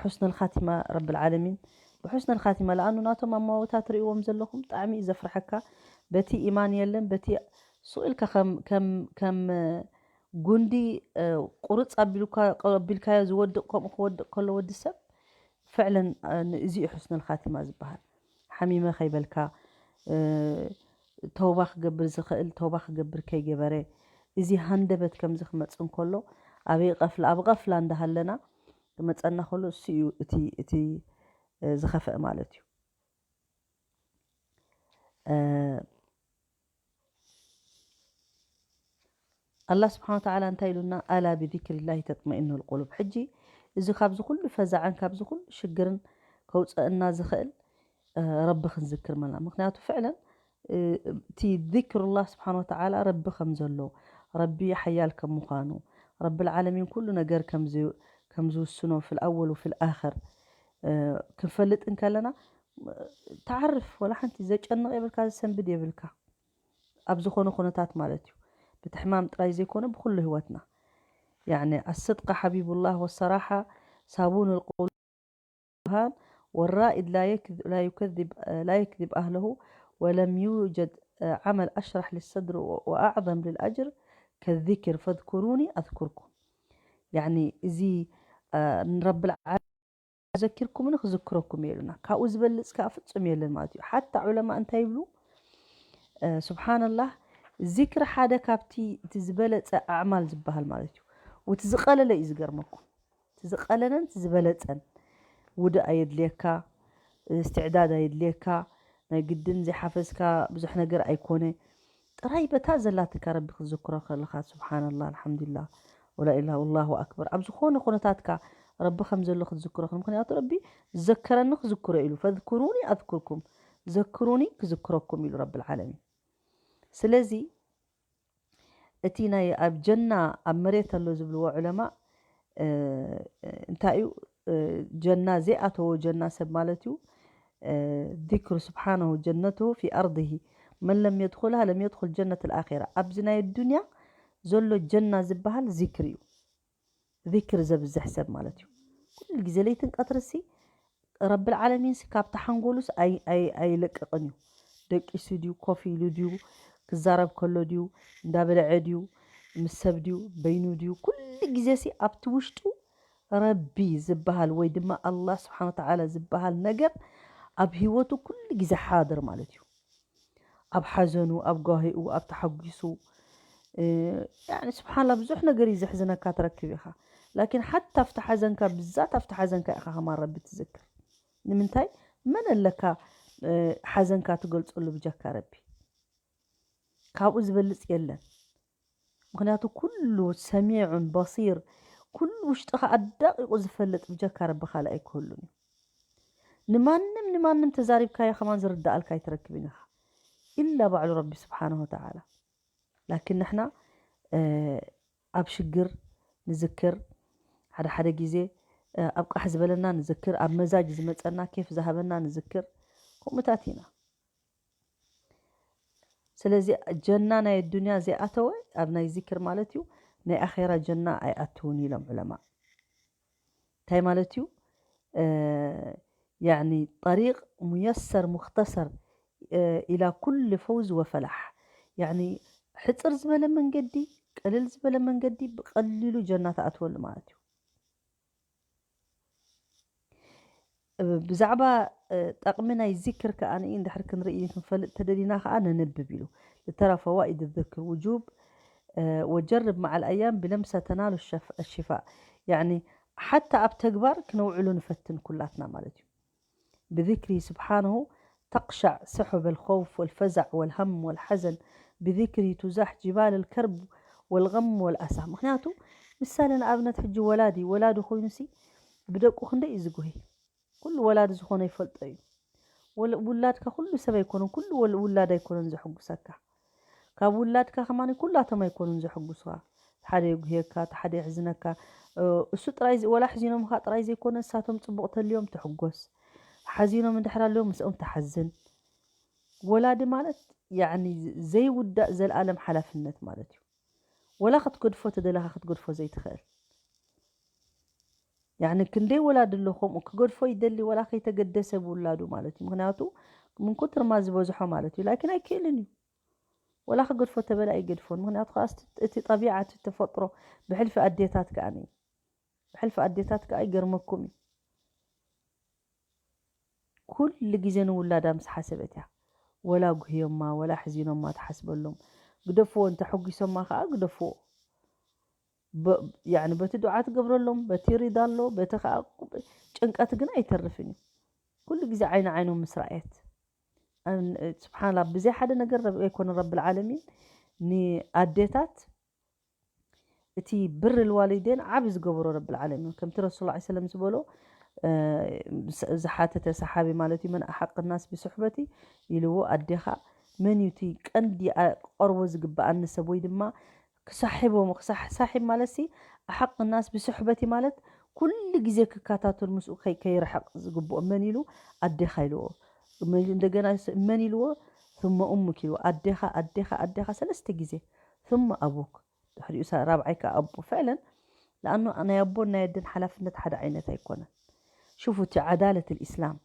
حسن الخاتمة رب العالمين وحسن الخاتمة ለኣኑ ናቶም ኣማወታ ትርእይዎም ዘለኹም ጣዕሚ እዩ ዘፍርሐካ በቲ ኢማን የለን በቲ ስቕ ኢልካ ከም ጉንዲ ቁርፅ ኣቢልካዮ ዝወድቕ ከምኡ ክወድቕ ከሎ ወዲ ሰብ ፍዕለን እዚ እዩ ሕስነል ካቲማ ዝበሃል ሓሚመ ከይበልካ ተውባ ክገብር ዝኽእል ተውባ ክገብር ከይገበረ እዚ ሃንደበት ከምዚ ክመፅ እንከሎ ኣበይ ቀፍላ ኣብ ቀፍላ እንዳሃለና ክመፀና ከሎ እሱ እዩ እቲ እቲ ዝኸፍአ ማለት እዩ ኣላህ ስብሓን ወተዓላ እንታይ ኢሉና ኣላ ብዚክሪላሂ ተጥመኢኑል ቁሉብ ሕጂ እዚ ካብዚ ኩሉ ፈዛዕን ካብዚ ኩሉ ሽግርን ከውፀአና ዝኽእል ረቢ ክንዝክር መላ ምክንያቱ ፍዕለን እቲ ዚክሩላህ ስብሓን ወተዓላ ረቢ ከም ዘሎ ረቢ ሓያል ከም ምዃኑ ረቢ ልዓለሚን ኩሉ ነገር ከም ዝውስኖ ፊልኣወል ወፊልኣኸር ክንፈልጥ እንከለና ተዓርፍ ወላ ሓንቲ ዘጨንቕ የብልካ ዘሰንብድ የብልካ ኣብ ዝኾነ ኩነታት ማለት እዩ ብቲ ሕማም ጥራይ ዘይኮነ ብኩሉ ህይወትና يعني الصدق حبيب الله والصراحة صابون القلوب والرائد لا يكذب لا يكذب أهله ولم يوجد عمل أشرح للصدر وأعظم للأجر كالذكر فاذكروني أذكركم يعني زي رب العالمين ዘኪርኩምኒ ክዝክረኩም እየ ኢሉና ካብኡ ዝበልፅ ከዓ ፍፁም የለን ማለት እዩ ሓታ ዑለማ እንታይ ይብሉ ስብሓንላህ ዚክር ሓደ ካብቲ እቲ ዝበለፀ ኣዕማል ዝበሃል ማለት እዩ እቲ ዝቀለለ እዩ ዝገርመኩም እቲ ዝቀለለን እቲ ዝበለፀን ውድእ ኣየድልየካ እስትዕዳድ ኣየድልየካ ናይ ግድን ዘይሓፈዝካ ብዙሕ ነገር ኣይኮነ ጥራይ በታ ዘላትካ ረቢ ክትዝክሮ ከለኻ ስብሓንላ ኣልሓምዱላ ወላ ኢላ ወላሁ ኣክበር ኣብ ዝኾነ ኩነታትካ ረቢ ከም ዘሎ ክትዝክሮ ምክንያቱ ረቢ ዘከረኒ ክዝክሮ ኢሉ ፈዝኩሩኒ ኣዝኩርኩም ዘክሩኒ ክዝክረኩም ኢሉ ረቢ ልዓለሚን ስለዚ እቲ ናይ ኣብ ጀና ኣብ መሬት ኣሎ ዝብልዎ ዑለማ እንታይ እዩ ጀና ዘይኣተዎ ጀና ሰብ ማለት እዩ ذكر سبحانه جنته في أرضه من لم يدخلها لم يدخل جنة الآخرة ኣብዚ ናይ ዱንያ ዘሎ ጀና ዝበሃል ዚክር እዩ ذكر ዘብዝሕ ሰብ ማለት እዩ። ኩሉ ግዜ ለይትን ቀትርሲ ረብል ዓለሚንሲ ካብቲ ሓንጎሉስ ኣይ- ኣይ- ኣይለቅቕን እዩ። ደቂሱ ድዩ፣ ኮፍ ኢሉ ድዩ፣ ክዛረብ ከሎ ድዩ፣ እንዳበልዐ ድዩ፣ ምስ ሰብ ድዩ፣ በይኑ ድዩ፣ ኩሉ ግዜሲ ኣብቲ ውሽጡ ረቢ ዝበሃል ወይ ድማ ኣላህ ስብሓን ወተዓላ ዝበሃል ነገር ኣብ ህይወቱ ኩሉ ግዜ ሓድር ማለት እዩ። ኣብ ሓዘኑ፣ ኣብ ጓሂኡ፣ ኣብ ተሓጒሱ፣ ስብሓንላ ብዙሕ ነገር እዩ ዘሕዝነካ ትረክብ ኢኻ። ላኪን ሓታ ኣብቲ ሓዘንካ ብዛት ኣብቲ ሓዘንካ ኢኻ ከማን ረቢ ትዝክር። ንምንታይ? መን ኣለካ ሓዘንካ ትገልፀሉ ብጀካ ረቢ? ካብኡ ዝበልፅ የለን። ምክንያቱ ኩሉ ሰሚዑን በሲር፣ ኩሉ ውሽጥኻ ኣዳቂቁ ዝፈልጥ ብጀካ ረቢ ካልእ ኣይክህሉን እዩ። ንማንም ንማንም ተዛሪብካዮ ከማን ዝርዳኣልካ ኣይትረክብን ኢኻ፣ ኢላ ባዕሉ ረቢ ስብሓንሁ ወተዓላ። ላኪን ንሕና ኣብ ሽግር ንዝክር፣ ሓደ ሓደ ግዜ ኣብ ቃሕ ዝበለና ንዝክር፣ ኣብ መዛጅ ዝመፀና ኬፍ ዝሃበና ንዝክር፣ ከምኡታት ኢና። ስለዚ ጀና ናይ ኣዱንያ ዘይኣተወ ኣብ ናይ ዚክር ማለት እዩ፣ ናይ ኣኼራ ጀና ኣይኣትውን ኢሎም ዑለማ። እንታይ ማለት እዩ? ያኒ ጠሪቅ ሙየሰር ሙክተሰር ኢላ ኩል ፈውዝ ወፈላሕ። ያኒ ሕፅር ዝበለ መንገዲ፣ ቀልል ዝበለ መንገዲ ብቀሊሉ ጀና ትኣትወሉ ማለት እዩ። ብዛዕባ ጠቕሚ ናይ ዚክር ከኣ እንድሕር ክንርኢ ክንፈልጥ ተደሊና ከኣ ነንብብ ኢሉ ልተራ ፈዋኢድ ዝክር ውጁብ ወጀርብ መዓል ኣያም ብለምሳ ተናሉ ሸፍ- ሽፋእ። ያኒ ሓታ ኣብ ተግባር ክነውዕሉ ንፈትን ኩላትና ማለት እዩ። ብذكره سبحانه تقشع سحب الخوف والفزع والهم والحزن، بذكره تزاح جبال الكرب والغم والأسى። ምክንያቱ ምሳሌ ንኣብነት ሕጂ ወላዲ ወላዲ ኮይኑሲ ብደቁ ክንደይ እዩ ዝጉሂ? ኩሉ ወላዲ ዝኾነ ይፈልጦ እዩ። ወል- ውላድካ ኩሉ ሰብ ኣይኮነን፣ ኩሉ ወል- ውላድ ኣይኮነን ዘሐጉሰካ። ካብ ውላድካ ከማን ኩላቶም ኣይኮኑን ዘሐጉሱኻ። ሓደ የጉህየካ፣ እቲ ሓደ የሕዝነካ። እ፣ እሱ ጥራይ ዝ- ወላ ሕዚኖምኻ ጥራይ ዘይኮነ እሳቶም ጽቡቕ ተልዮም ትሕጎስ። ሓዚኖም እንድሕር ኣለዮም ምስኦም ትሓዝን። ወላዲ ማለት ያኒ ዘይውዳእ ዘልኣለም ሓላፍነት ማለት እዩ። ወላ ክትገድፎ ተደለኻ ክትገድፎ ዘይትኽእል። ያኒ ክንደይ ወላዲ ኣሎ ከምኡ ክገድፎ ይደሊ ወላ ከይተገደሰ ብውላዱ ማለት እዩ። ምክንያቱ ምን ኩትር ማ ዝበዝሖ ማለት እዩ። ላኪን ኣይክእልን እዩ። ወላ ክገድፎ ተበለ ኣይገድፎን። ምክንያቱ ከዓ እቲ- እቲ ጠቢዓ እቲ ተፈጥሮ ብሕልፊ ኣዴታት ከዓ ነይ ብሕልፊ ኣዴታት ከዓ ይገርመኩም እዩ። ኩሉ ግዜ ንውላዳ ምስ ሓሰበት እያ። ወላ ጉህዮማ ወላ ሕዚኖማ ትሓስበሎም። ግደፍዎ እንተ ሕጒሶማ ከዓ ግደፍዎ። በ- ያኒ በቲ ዱዓ ትገብረሎም በቲ ሪዳ ኣሎ በቲ ከዓ ጭንቀት ግን ኣይተርፍን እዩ። ኩሉ ግዜ ዓይኒ ዓይኖም ምስ ረኣየት ኣን- ስብሓንላ ብዘይ ሓደ ነገር ረብ- ኣይኮነ ረብል ዓለሚን ንኣዴታት እቲ ብር ልዋሊዴን ዓብ ዝገበሮ ረብል ዓለሚን ከምቲ ረሱል ላ ሰለም ዝበሎ እ፣ ዝሓተተ ሰሓቢ ማለት እዩ መን ኣሓቅ ናስ ብስሕበቲ ኢልዎ ኣዴኻ መን እዩ እቲ ቀንዲ ኣ- ክቐርቦ ዝግበኣኒ ሰብ ወይ ድማ ክሳሒቦም ክሳሕ- ሳሒብ ማለት ሲ ኣሓቅ ናስ ብስሕበቲ ማለት ኩሉ ግዜ ክከታተል ምስኡ ከይ- ከይርሕቕ ዝግብኦ መን ኢሉ ኣዴኻ ኢልዎ መን ኢሉ እንደገና ስ- መን ኢልዎ ثم أمك ኢልዎ ኣዴኻ ኣዴኻ ኣዴኻ ሰለስተ ግዜ ثم أبوك ድሕሪኡ ሳ- ራብዓይ ከዓ ኣቦ ፍዕለን ለኣኑ ናይ ኣቦን ናይ ኣደን ሓላፍነት ሓደ ዓይነት ኣይኮነን ሽፉ እቲ ዓዳለት ልእስላም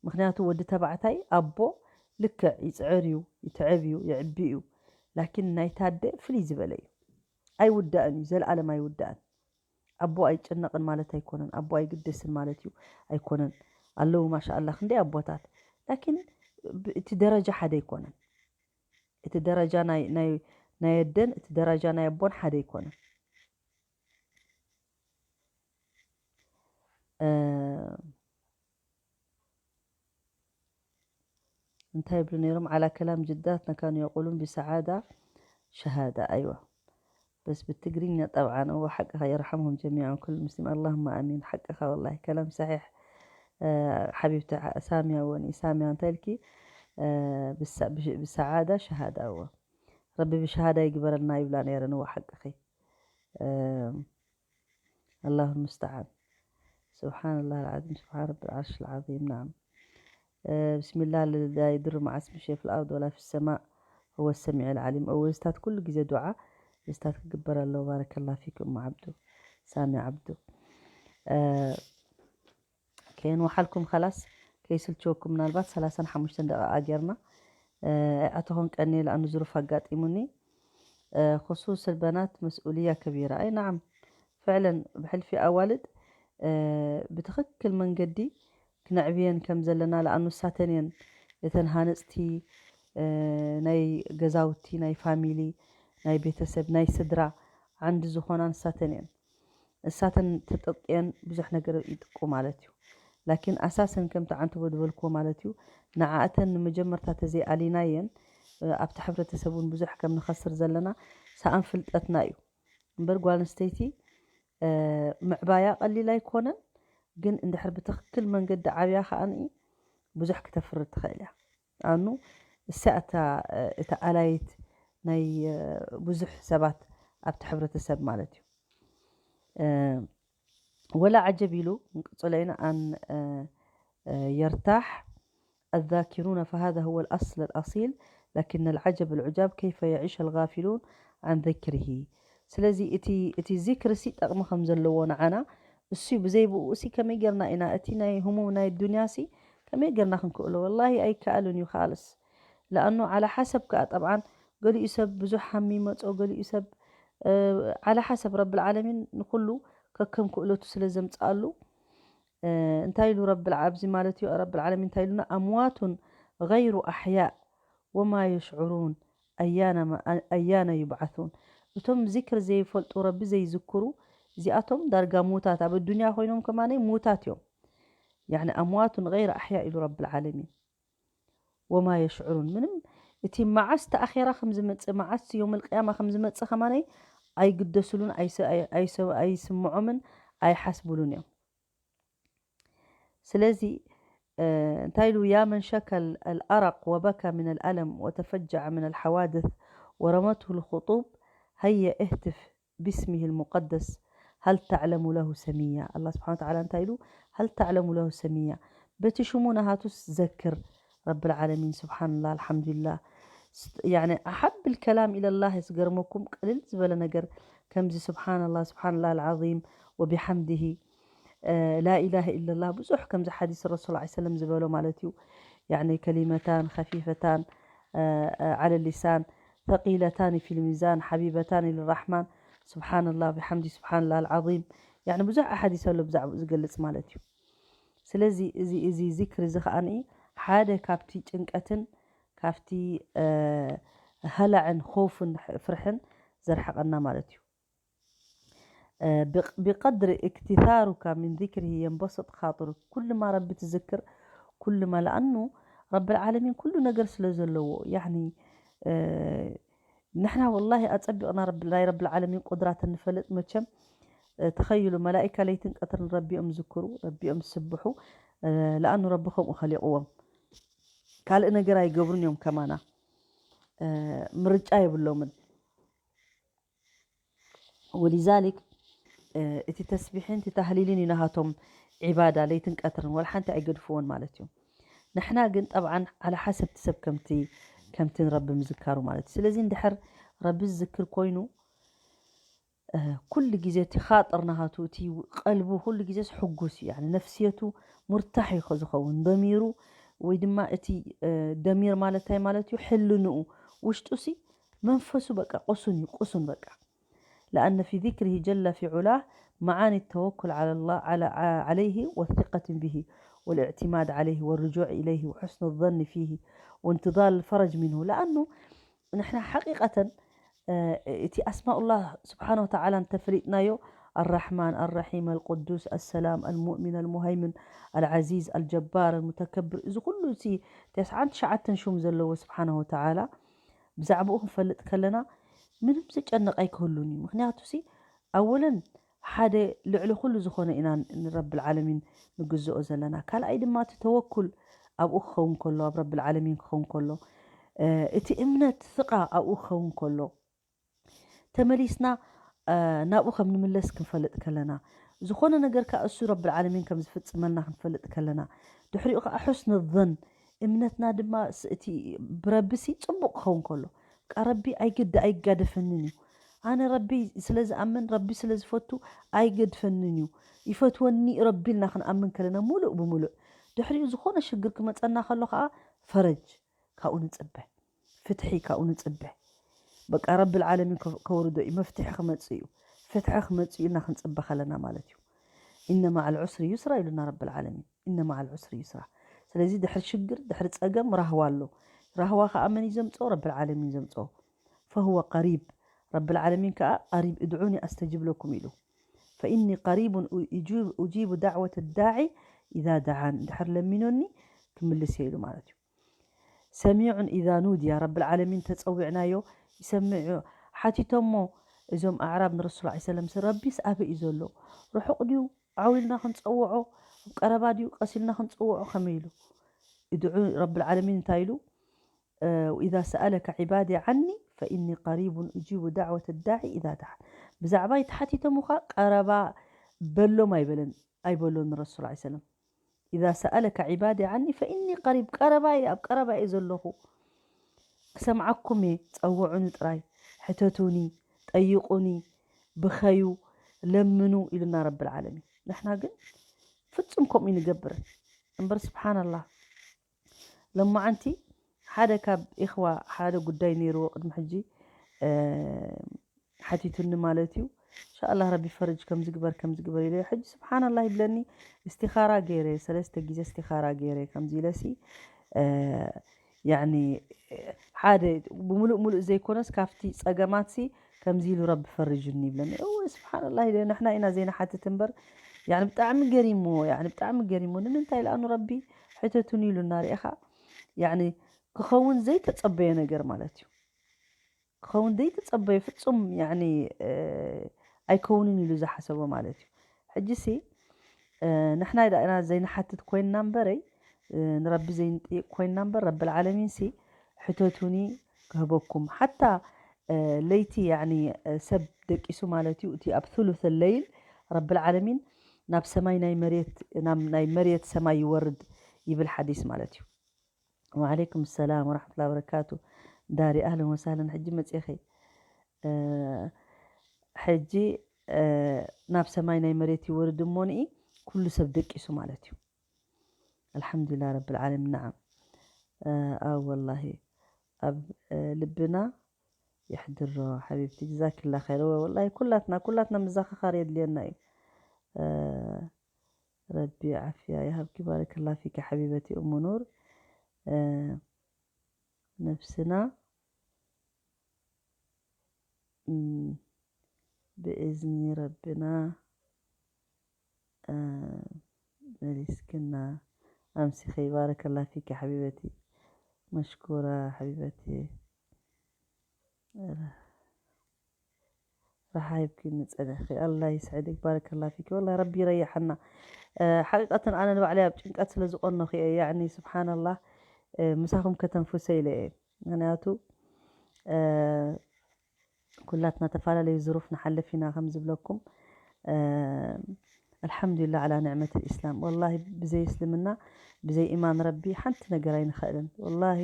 ምክንያቱ ወዲ ተባዕታይ ኣቦ ልክዕ ይፅዕር እዩ ይትዕብ እዩ ይዕቢ እዩ ላኪን ናይ ታደ ፍልይ ዝበለ እዩ ኣይውዳእን እዩ ዘለኣለም ኣይውዳእን ኣቦ ኣይጨነቕን ማለት ኣይኮነን ኣቦ ኣይግደስን ማለት እዩ ኣይኮነን ኣለዉ ማሻኣላ ክንደይ ኣቦታት ላኪን ብ- እቲ ደረጃ ሓደ ኣይኮነን እቲ ደረጃ ናይ ናይ ናይ ኣደን እቲ ደረጃ ናይ ኣቦን ሓደ ኣይኮነን እ፣ እንታይ ይብሉ ነይሮም على كلام جداتنا كانوا يقولون بسعادة شهادة أيوة بس بالتقرينيا طبعا هو حقها يرحمهم جميعا كل المسلمين اللهم آمين حقها والله كلام صحيح آه، حبيبتي ع- سامية وني سامية أنت لكي آه، بالس- بش- بسعادة شهادة هو ربي بشهادة يقبل لنا يبلان يرن هو حقخي آه، الله المستعان سبحان الله العظيم سبحان رب العرش العظيم نعم آه، بسم الله الذي لا يضر مع اسمه شيء في الأرض ولا في السماء هو السميع العليم أول استاذ كل جزء دعاء استاذ كجبر الله بارك الله فيك أم عبدو ሳሚ ዓብዱ። ከየንወሓልኩም ከላስ ከይስልችወኩም፣ ምናልባት ሰላሳን ሓሙሽተን ደቂቃ ጌርና። ኣይኣተኹን ቀንየ ለኣኑ ዝሩፍ ኣጋጢሙኒ። خصوص البنات مسؤولية كبيرة. ኣይ ናዓም፣ ፍዕለን ብሕልፊ ኣዋልድ ብትኽክል መንገዲ ክነዕብየን ከም ዘለና፣ ለኣኑ እሳተን እየን እተን ሃነፅቲ ናይ ገዛውቲ፣ ናይ ፋሚሊ፣ ናይ ቤተሰብ፣ ናይ ስድራ ዓንዲ ዝኾና ንሳተን እየን። እሳተን ተጠቂየን ብዙሕ ነገር ይጥቁ ማለት እዩ። ላኪን ኣሳሰን ከምቲ ዓንተቦ ዝበልክዎ ማለት እዩ፣ ንዓእተን ንመጀመርታ ተዘይኣሊናየን ኣብቲ ሕብረተሰብ እውን ብዙሕ ከም ንኸስር ዘለና ሰኣን ፍልጠትና እዩ። እምበር ጓል ኣንስተይቲ ምዕባያ ቀሊል ኣይኮነን፣ ግን እንድሕር ብትኽክል መንገዲ ዓብያ ከኣኒ ብዙሕ ክተፍሪ ትኽእል እያ። ኣኑ እሳ እታ እታ ኣላይት ናይ ብዙሕ ሰባት ኣብቲ ሕብረተሰብ ማለት እዩ። ወላ ዓጀብ ኢሉ ንቅፅሎ ኢና። ኣን የርታሕ الذاكرون فهذا هو الأصل الأصيل، لكن العجب العجاب كيف يعيش الغافلون عن ذكره። ስለዚ እቲ እቲ ዚክር ሲ ጠቕሚ ከም ዘለዎ ንዓና እሱ ብዘይ ብኡ ሲ ከመይ ጌርና ኢና እቲ ናይ ህሙም ናይ ዱንያ ሲ ከመይ ጌርና ክንክእሎ? ወላሂ ኣይከኣልን እዩ ካልስ። ለኣኑ ዓላ ሓሰብ ከኣ ጠብዓን ገሊኡ ሰብ ብዙሕ ሃሚ ይመጾ፣ ገሊኡ ሰብ ዓላ ሓሰብ ረብል ዓለሚን ንኩሉ ከከም ክእለቱ ስለ ዘምጽኣሉ እንታይ ኢሉ ረብል ኣብዚ ማለት እዩ ረብል ዓለሚን እንታይ ኢሉና? ኣምዋቱን غير أحياء وما يشعرون أيان يبعثون። እቶም ዚክር ዘይፈልጡ ረቢ ዘይዝክሩ እዚኣቶም ዳርጋ ሙታት ኣብ ኣዱንያ ኮይኖም ከማነይ ሙታት እዮም። يعني أموات غير أحياء ኢሉ ረብል ዓለሚን። وما يشعرون ምንም እቲ መዓስ እቲ ኣኼራ ከም ዝመጽእ መዓስ ዮም ልቅያማ ከም ዝመጽእ ከማነይ ኣይግደስሉን ኣይስምዖምን ኣይሓስብሉን እዮም። ስለዚ እንታይ ኢሉ يا من شكا الأرق وبكى من الألم وتفجع من الحوادث ورمته الخطوب هيا اهتف باسمه المقدس هل تعلم له سميا። ኣላ ስብሓን ወተዓላ እንታይ ኢሉ هل تعلم له سميا በቲ ሽሙ ናሃቱስ ዘክር ረብል ዓለሚን ስብሓንላ ኣልሓምዱሊላ። يعني أحب الكلام إلى الله ዝገርመኩም ቅልል ዝበለ ነገር ከምዚ ስብሓንላ ስብሓንላ ኣልዓዚም وبحمده لا إله إلا الله ብዙሕ ከምዚ ሓዲስ ረሱል ላ ሰለም ዝበሎ ማለት እዩ። يعني كلمتان خفيفتان على اللسان ثقيلتان في الميزان حبيبتان للرحمن سبحان الله وبحمده سبحان الله العظيم يعني ብዙሕ ኣሓዲስ ኣሎ ብዛዕባኡ ዝገልጽ ማለት እዩ። ስለዚ እዚ እዚ ዚክር እዚ ከኣ ሓደ ካብቲ ጭንቀትን ካብቲ ሃላዕን ኾፍን ፍርሕን ዘርሕቐና ማለት እዩ። ብቀድሪ እክትታሩካ ምን ዚክርሂ የንበስጥ ካጥሩ ኩልማ ረቢ ትዝክር ኩልማ ለኣኑ ረብል ዓለሚን ኩሉ ነገር ስለ ዘለዎ ያኒ ንሕና ወላሂ ኣጸቢቕና ናይ ረብል ዓለሚን ቁድራት እንፈልጥ መቸም ተኸይሉ መላኢካ ለይትን ቀትርን ረቢኦም ዝክሩ ረቢኦም ዝስብሑ ለኣኑ ረቢ ከምኡ ከሊቕዎም ካልእ ነገር ኣይገብሩን እዮም ከማና ምርጫ የብሎምን ወሊዛሊክ እቲ ተስቢሕን እቲ ታህሊልን እዩ ናሃቶም ዒባዳ ለይትን ቀትርን ወላ ሓንቲ ኣይገድፍዎን ማለት እዩ ንሕና ግን ጠብዓን ዓላ ሓሰብቲ ሰብ ከምቲ ከምቲ ንረቢ ምዝካሩ ማለት እዩ ስለዚ እንድሕር ረቢ ዝዝክር ኮይኑ ኩሉ ግዜ እቲ ኻጥር ናሃቱ እቲ ቀልቡ ኩሉ ግዜስ ሕጉስ እዩ ነፍስየቱ ሙርታሕ እዩ ዝኸውን ደሚሩ ወይ ድማ እቲ ደሚር ማለት እንታይ ማለት እዩ ሕልንኡ ውሽጡ ሲ መንፈሱ በቃ ቁሱን እዩ ቁሱን በቃ لأن في ذكره جل في علاه معاني التوكل على الله على عليه والثقة به والاعتماد عليه والرجوع إليه وحسن الظن فيه وانتظار الفرج منه لأنه نحن حقيقة እቲ ኣስማኡላህ ስብሓን ወተዓላ እንተፈሊጥናዮ الرحمن الرحيم القدوس السلام المؤمن المهيمن العزيز الجبار المتكبر እዚ ኩሉ እቲ ተስዓን ትሽዓተን ሹም ዘለዎ ስብሓን ወተዓላ ብዛዕባኡ ክንፈልጥ ከለና ምንም ዘጨንቕ ኣይክህሉን እዩ ምክንያቱ ሲ ኣወለን ሓደ ልዕሊ ኩሉ ዝኾነ ኢና ንረብል ዓለሚን ንግዝኦ ዘለና ካልኣይ ድማ እቲ ተወኩል ኣብኡ ክኸውን ከሎ ኣብ ረብል ዓለሚን ክኸውን ከሎ እቲ እምነት ስቃ ኣብኡ ክኸውን ከሎ ተመሊስና ናብኡ ከም ንምለስ ክንፈልጥ ከለና ዝኾነ ነገር ከዓ እሱ ረብል ዓለሚን ከም ዝፍፅመልና ክንፈልጥ ከለና ድሕሪኡ ከዓ ሑስን ظን እምነትና ድማ እቲ ብረቢ ሲ ፅቡቅ ክኸውን ከሎ ረቢ ኣይግዲ ኣይጋደፈንን እዩ ኣነ ረቢ ስለ ዝኣምን፣ ረቢ ስለ ዝፈቱ ኣይገድፈንን እዩ፣ ይፈትወኒ ረቢ ኢልና ክንኣምን ከለና፣ ሙሉእ ብሙሉእ፣ ድሕሪኡ ዝኾነ ሽግር ክመጸና ከሎ ከዓ ፈረጅ ካብኡ ንጽበ፣ ፍትሒ ካብኡ ንጽበ። በቃ ረብል ዓለሚን ከ- ከውርዶ እዩ፣ መፍትሒ ክመጽእ እዩ፣ ፍትሒ ክመጽእ እዩ ኢልና ክንጽበ ከለና ማለት እዩ። ኢነ መዓል ዑስሪ ዩስራ ኢሉና ረብል ዓለሚን። ኢነ መዓል ዑስሪ ዩስራ። ስለዚ ድሕሪ ሽግር፣ ድሕሪ ጸገም ራህዋ ኣሎ። ራህዋ ከዓ መን እዩ ዘምጽኦ? ረብል ዓለሚን ዘምጽኦ። ፈሁወ ቀሪብ። ረብል ዓለሚን ከዓ ቀሪብ፣ እድዑኒ ኣስተጅብ ለኩም ኢሉ። ፈኢኒ ቀሪቡን ኡ- እጁብ- ኡጂቡ ዳዕወተ ዳዒ ኢዛ ደዓን፣ ድሕር ለሚኖኒ ክምልስ እየ ኢሉ ማለት እዩ። ሰሚዑን ኢዛ ኑድያ፣ ረብል ዓለሚን ተጸዊዕናዮ ይሰምዕ እዩ። ሓቲቶሞ እዞም ኣዕራብ ንረሱል ዐለይሂ ሰላም፣ ረቢስ ኣበይ እዩ ዘሎ? ርሑቕ ድዩ? ዓው ኢልና ክንጸውዖ? ኣብ ቀረባ ድዩ? ቀስ ኢልና ክንጸውዖ? ከመይ ኢሉ? እድዑ ረብል ዓለሚን እንታይ ኢሉ? ኢዛ ሰኣለካ ዒባዲ ዓኒ ፈኢኒ ቀሪቡን እጂቡ ዳዕወተ ዳዒ ኢዛ ደዓን። ብዛዕባይ ተሓቲቶምኻ ቀረባ በሎም ኣይበለን፣ ኣይበሎን ረሱል ዐለይሂ ሰላም። ኢዛ ሰኣለካ ዒባዲ ዓኒ ፈኢኒ ቀሪብ፣ ቀረባይ፣ ኣብ ቀረባይ እየ ዘለኹ። ክሰምዓኩም እየ፣ ጸውዑኒ ጥራይ፣ ሕተቱኒ፣ ጠይቑኒ፣ ብኸዩ፣ ለምኑ ኢሉና ረብል ዓለሚን። ንሕና ግን ፍጹም ከምኡ ንገብርን። እምበር ስብሓንላህ፣ ሎማዓንቲ ሓደ ካብ ኢኽዋ ሓደ ጉዳይ ነይርዎ ቅድሚ ሕጂ፣ እ፣ ሓቲቱኒ ማለት እዩ። እንሻኣላህ ረቢ ፈርጅ ከምዚ ግበር ከምዚ ግበር ኢለ፣ ሕጂ ስብሓንላህ ይብለኒ። እስቲኻራ ገይረ፣ ሰለስተ ግዜ እስቲኻራ ገይረ ከምዚ ኢለሲ፣ እ፣ ያኒ ሓደ ብምሉእ ምሉእ ዘይኮነስ ካብቲ ጸገማትሲ ከምዚ ኢሉ ረቢ ፈርጅኒ ይብለኒ። እወ ስብሓንላህ ኢለ፣ ንሕና ኢና ዘይንሓትት እምበር፣ ያኒ ብጣዕሚ ገሪምዎ፣ ያኒ ብጣዕሚ ገሪምዎ። ንምንታይ ኢሉ ኣኑ ረቢ ሕተቱኒ ኢሉና ርኢኻ፣ ያኒ ክኸውን ዘይተጸበየ ነገር ማለት እዩ። ክኸውን ዘይተጸበየ ፍጹም ያኒ፣ እ፣ ኣይከውንን ኢሉ ዝሓሰቦ ማለት እዩ። ሕጂሲ፣ እ፣ ንሕና ዳእና ዘይንሓትት ኮይንና እምበረይ፣ እ፣ ንረቢ ዘይንጥይቅ ኮይንና እምበር፣ ረብል ዓለሚንሲ ሕተቱኒ ክህበኩም። ሓታ፣ እ፣ ለይቲ ያኒ፣ እ፣ ሰብ ደቂሱ ማለት እዩ፣ እቲ ኣብ ثلث الليل ረብል ዓለሚን ናብ ሰማይ ናይ መሬት፣ ናብ ናይ መሬት ሰማይ ይወርድ ይብል ሓዲስ ማለት እዩ። ወዓለይኩም ሰላም ወራሕመቱላሂ ወበረካቱ። ዳሪ ኣህለን ወሳህለን፣ ሕጂ መጺኺ። እ፣ ሕጂ፣ እ፣ ናብ ሰማይ ናይ መሬት ይወርድ እሞኒ ኩሉ ሰብ ደቂሱ ማለት እዩ። ኣልሓምዱሊላህ ረብል ዓለሚን። ነዓም። እ፣ ኣው ወላሂ ኣብ፣ እ፣ ልብና የሕድሮ ሓቢብቲ። ጀዛኪላ ኸይር። ወ-፣ ወላሂ ኩላትና፣ ኩላትና ምዝኽኻር የድልየና እዩ። እ፣ ረቢ ዓፍያ ይሃብኪ። ባረከላ ፊኪ ሓቢበቲ እሙ ኑር። እ፣ ነፍስና፣ እም፣ ብእዝኒ ረብና፣ እ፣ መሊስክና ኣምሲኺ። ባረከላ ፊኪ ሓቢበቲ። መሽኩራ ሓቢበቲ። ራሓ ሂብኪኒ ጸኒሕኪ። ኣላ ይስዕድክ። ባረከላ ፊኪ። ወላ ረቢ ይረይሓና። እ፣ ሓቂቀተን ኣነ ንባዕለይ ኣብ ጭንቀት ስለ ዝቆነኹ እየ። ያዕኒ ስብሓንላህ፣ እ፣ ምሳኹም ከተንፍሰ ኢለ እየ። ምኽንያቱ፣ እ፣ ኩላትና ተፈላለዩ ዝሩፍ ንሓልፍ ኢና ከም ዝብለኩም። እ፣ ኣልሓምዱሊላህ ዓላ ንዕመት ልእስላም። ወላሂ ብዘይ እስልምና፣ ብዘይ ኢማን ረቢ ሓንቲ ነገር ኣይንኽእልን። ወላሂ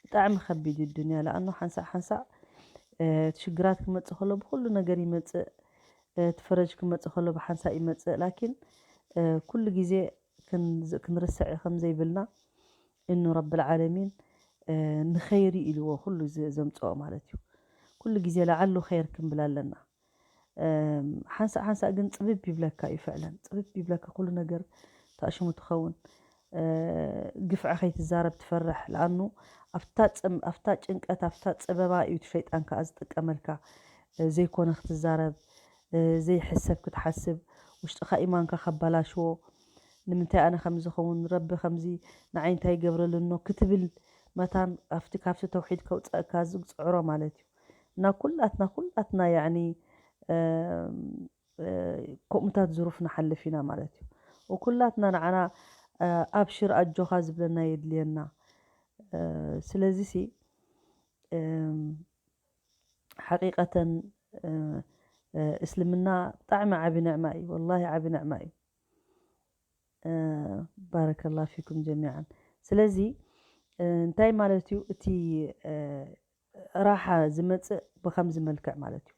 ብጣዕሚ ከቢድ እዩ ዱንያ። ለኣኖ ሓንሳእ ሓንሳእ፣ እ፣ እቲ ሽግራት ክመጽእ ከሎ ብኹሉ ነገር ይመጽእ። እ፣ እቲ ፈረጅ ክመጽእ ከሎ ብሓንሳእ ይመጽእ። ላኪን፣ እ፣ ኩሉ ግዜ ክን-፣ ክንርስዕ ከም ዘይብልና፣ እኑ ረብል ዓለሚን፣ እ፣ ንኸይሪ ኢልዎ ኩሉ ዝ-፣ ዘምጽኦ ማለት እዩ። ኩሉ ግዜ ለዓሉ ኸይር ክንብል ኣለና። እም፣ ሓንሳእ ሓንሳእ ግን ጽብብ ይብለካ እዩ ፍዕለን። ጽብብ ይብለካ ኩሉ ነገር ተኣሽሙ ትኸውን። እ፣ ግፍዒ ከይትዛረብ ትፈርሕ። ለኣኑ ኣብታ ጽም-፣ ኣብታ ጭንቀት፣ ኣብታ ጸበባ እዩ እቲ ሸይጣን ከኣ ዝጥቀመልካ። እ፣ ዘይኮነ ክትዛረብ፣ እ፣ ዘይሕሰብ ክትሓስብ፣ ውሽጥኻ ኢማንካ ከባላሽዎ። ንምንታይ ኣነ ከምዚ ኸውን፣ ረቢ ከምዚ ንዓይ እንታይ ይገብረሉ እኖ ክትብል መታን ኣብቲ፣ ካብቲ ተውሒድ ከውጽኣካ ዝጽዕሮ ማለት እዩ። እና ኩላትና፣ ኩላትና ያዕኒ፣ እም፣ እ፣ ከምኡታት ዝሩፍ ንሓልፍ ኢና ማለት እዩ። ወኩላትና ንዓና፣ እ፣ ኣብሽር ኣጆኻ ዝብለና የድልየና። እ፣ ስለዚሲ፣ እም፣ ሓቂቀተን፣ እ፣ እ፣ እስልምና ብጣዕሚ ዓቢ ንዕማ እዩ። ወላሂ ዓቢ ንዕማ እዩ። እ፣ ባረከላ ፊኩም ጀሚዓን። ስለዚ፣ እ፣ እንታይ ማለት እዩ? እቲ፣ እ፣ ራሓ ዝመጽእ ብኸምዚ መልክዕ ማለት እዩ።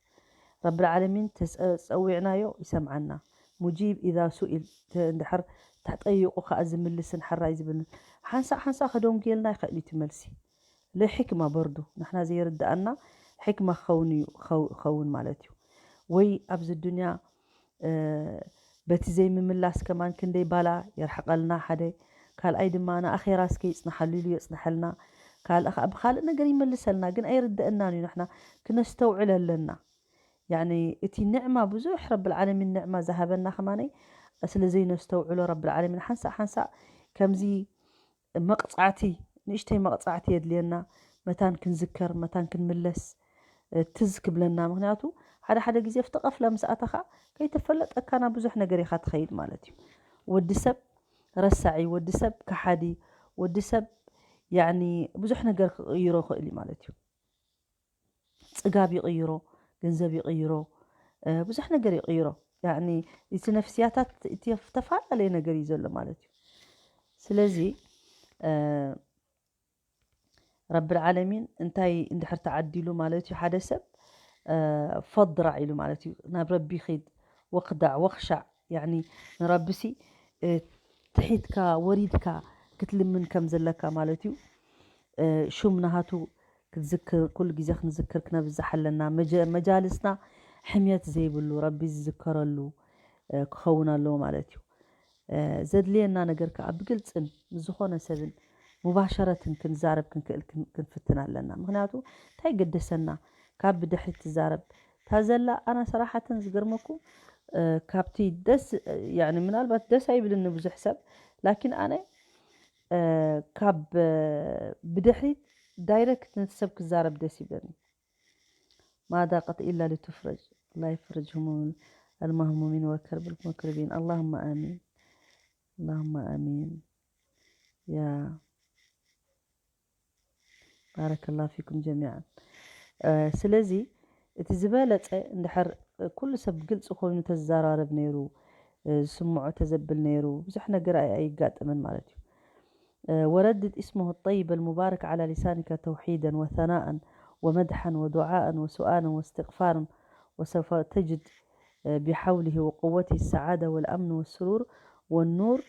ረብል ዓለሚን ተጸ-፣ ጸዊዕናዮ ይሰምዓና። ሙጂብ ኢዛ ሱኢል፣ ተ-፣ እንድሕር ተጠይቑ ከኣ ዝምልስን ሕራይ ዝብልን። ሓንሳእ ሓንሳእ ከደንጉየልና ይኽእል እዩ እቲ መልሲ። ለሕክማ በርዱ፣ ንሕና ዘይርድኣና ሕክማ ክኸውን እዩ፣ ኸው-፣ ኸውን ማለት እዩ። ወይ ኣብዚ ዱንያ፣ እ፣ በቲ ዘይምምላስ ከማን ክንደይ ባላ የርሕቐልና ሓደ፣ ካልኣይ ድማ ንኣኼራ እስከ ይጽንሓሉ ኢሉ የጽንሐልና፣ ካልእ ኸኣ ብኻልእ ነገር ይመልሰልና። ግን ኣይርድአናን እዩ፣ ንሕና ክነስተውዕል ኣለና። ያኒ እቲ ንዕማ ብዙሕ ረብል ዓለሚን ንዕማ ዝሃበና ከማነይ ስለ ዘይነስተውዕሎ ረብል ዓለሚን ሓንሳእ ሓንሳእ ከምዚ መቕጻዕቲ፣ ንእሽተይ መቕጻዕቲ የድልየና። መታን ክንዝከር፣ መታን ክንምለስ፣ እ፣ ትዝ ክብለና። ምኽንያቱ ሓደ ሓደ ግዜ ኣብቲ ቀፍላ ምስ ኣተኻ ከይተፈለጠካና ብዙሕ ነገር ኢኻ ትኸይድ ማለት እዩ። ወዲ ሰብ ረሳዒ፣ ወዲ ሰብ ከሓዲ፣ ወዲ ሰብ ያኒ ብዙሕ ነገር ክቕይሮ ይኽእል እዩ ማለት እዩ። ጽጋብ ይቕይሮ፣ ገንዘብ ይቕይሮ፣ እ፣ ብዙሕ ነገር ይቕይሮ። ያኒ እቲ ነፍስያታት እቲ ዝተፈላለየ ነገር እዩ ዘሎ ማለት እዩ። ስለዚ፣ እ፣ ረብል ዓለሚን እንታይ እንድሕር ተዓዲሉ ማለት እዩ፣ ሓደ ሰብ፣ እ፣ ፈድራዕ ኢሉ ማለት እዩ፣ ናብ ረቢ ኺድ፣ ወኽዳዕ፣ ወኽሻዕ፣ ያኒ ንረቢሲ፣ እ፣ ትሒትካ፣ ወሪድካ ክትልምን ከም ዘለካ ማለት እዩ። እ፣ ሹም ናሃቱ ክትዝክር፣ ኩሉ ግዜ ክንዝክር ክነብዝሕ ኣለና። መጀ-፣ መጃልስና ሕምየት ዘይብሉ፣ ረቢ ዝዝከረሉ፣ እ፣ ክኸውን ኣለዎ ማለት እዩ። እ፣ ዘድልየና ነገር ከኣ ብግልጽን ምስ ዝኾነ ሰብን ሙባሸረትን ክንዛረብ ክንክእል ክን-፣ ክንፍትን ኣለና። ምኽንያቱ እንታይ ገደሰና ካብ ብድሕሪት ትዛረብ? እታ ዘላ ኣና ሰራሓተን ዝገርመኩም፣ እ፣ ካብቲ ደስ፣ ያኒ ምናልባት ደስ ኣይብልን ንብዙሕ ሰብ፣ ላኪን ኣነ፣ እ፣ ካብ፣ እ፣ ብድሕሪት ዳይረክት ነቲ ሰብ ክዛረብ ደስ ይብለኒ። ما ضاقت إلا لتفرج. الله يفرج هموم المهمومين وكرب المكربين. اللهم آمين. اللهم آمين. يا بارك الله فيكم جميعا. እ፣ ስለዚ እቲ ዝበለጸ እንድሕር ኩሉ ሰብ ግልጺ ኮይኑ ተዘራረብ ነይሩ፣ እ፣ ዝስምዖ ተዘብል ነይሩ፣ ብዙሕ ነገር ኣይ-፣ ኣይጋጠምን ማለት እዩ። እ፣ وردد اسمه الطيب المبارك على لسانك توحيدا وثناء ومدحا ودعاء وسؤالا واستغفارا وسوف تجد، እ፣ بحوله وقوته السعادة والأمن والسرور والنور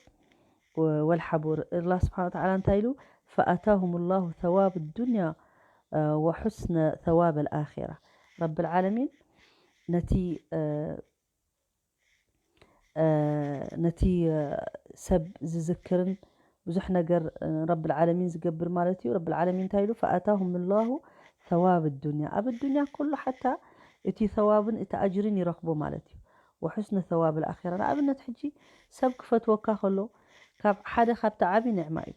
و-، والحبور. الله سبحانه وتعالى እንታይ ኢሉ? فآتاهم الله ثواب الدنيا، እ፣ وحسن ثواب الآخرة. ረብል ዓለሚን ነቲ፣ እ፣ እ፣ ነቲ፣ እ፣ ሰብ ዝዝክርን ብዙሕ ነገር፣ እ፣ ረብል ዓለሚን ዝገብር ማለት እዩ። ረብል ዓለሚን እንታይ ኢሉ? فآتاهم الله ثواب الدنيا። ኣብ ዱንያ ኩሉ ሓታ እቲ ثوابን እቲ ኣጅርን ይረኽቦ ማለት እዩ። وحسن ثواب الآخرة። ንኣብነት ሕጂ ሰብ ክፈትወካ ከሎ ካብ ሓደ ካብቲ ዓቢ ንዕማ እዩ።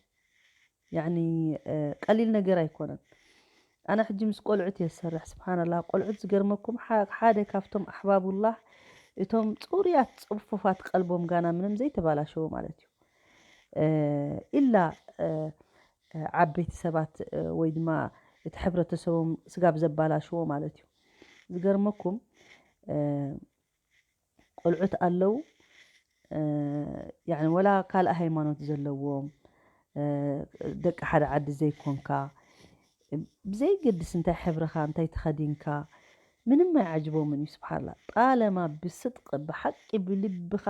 ያኒ፣ እ፣ ቀሊል ነገር ኣይኮነን። ኣነ ሕጂ ምስ ቆልዑት እየ ዝሰርሕ። ስብሓንላህ፣ ቆልዑት ዝገርመኩም፣ ሓ-፣ ሓደ ካብቶም ኣሕባቡላህ፣ እቶም ጽሩያት ጽፉፋት ቀልቦም ጋና ምንም ዘይተባላሸዎ ማለት እዩ። እ፣ ኢላ፣ እ፣ እ፣ ዓበይቲ ሰባት፣ እ፣ ወይ ድማ እቲ ሕብረተሰቦም ስጋብ ዘባላሽዎ ማለት እዩ። ዝገርመኩም፣ እ፣ ቆልዑት ኣለዉ፣ እ፣ ያኒ ወላ ካልእ ሃይማኖት ዘለዎም፣ እ፣ ደቂ ሓደ ዓዲ ዘይኮንካ፣ ብዘይገድስ እንታይ ሕብርኻ፣ እንታይ ተኸዲንካ፣ ምንም ኣይዓጅቦምን እዩ። ስብሓንላ፣ ጣለማ ብስድቂ፣ ብሓቂ፣ ብልብኻ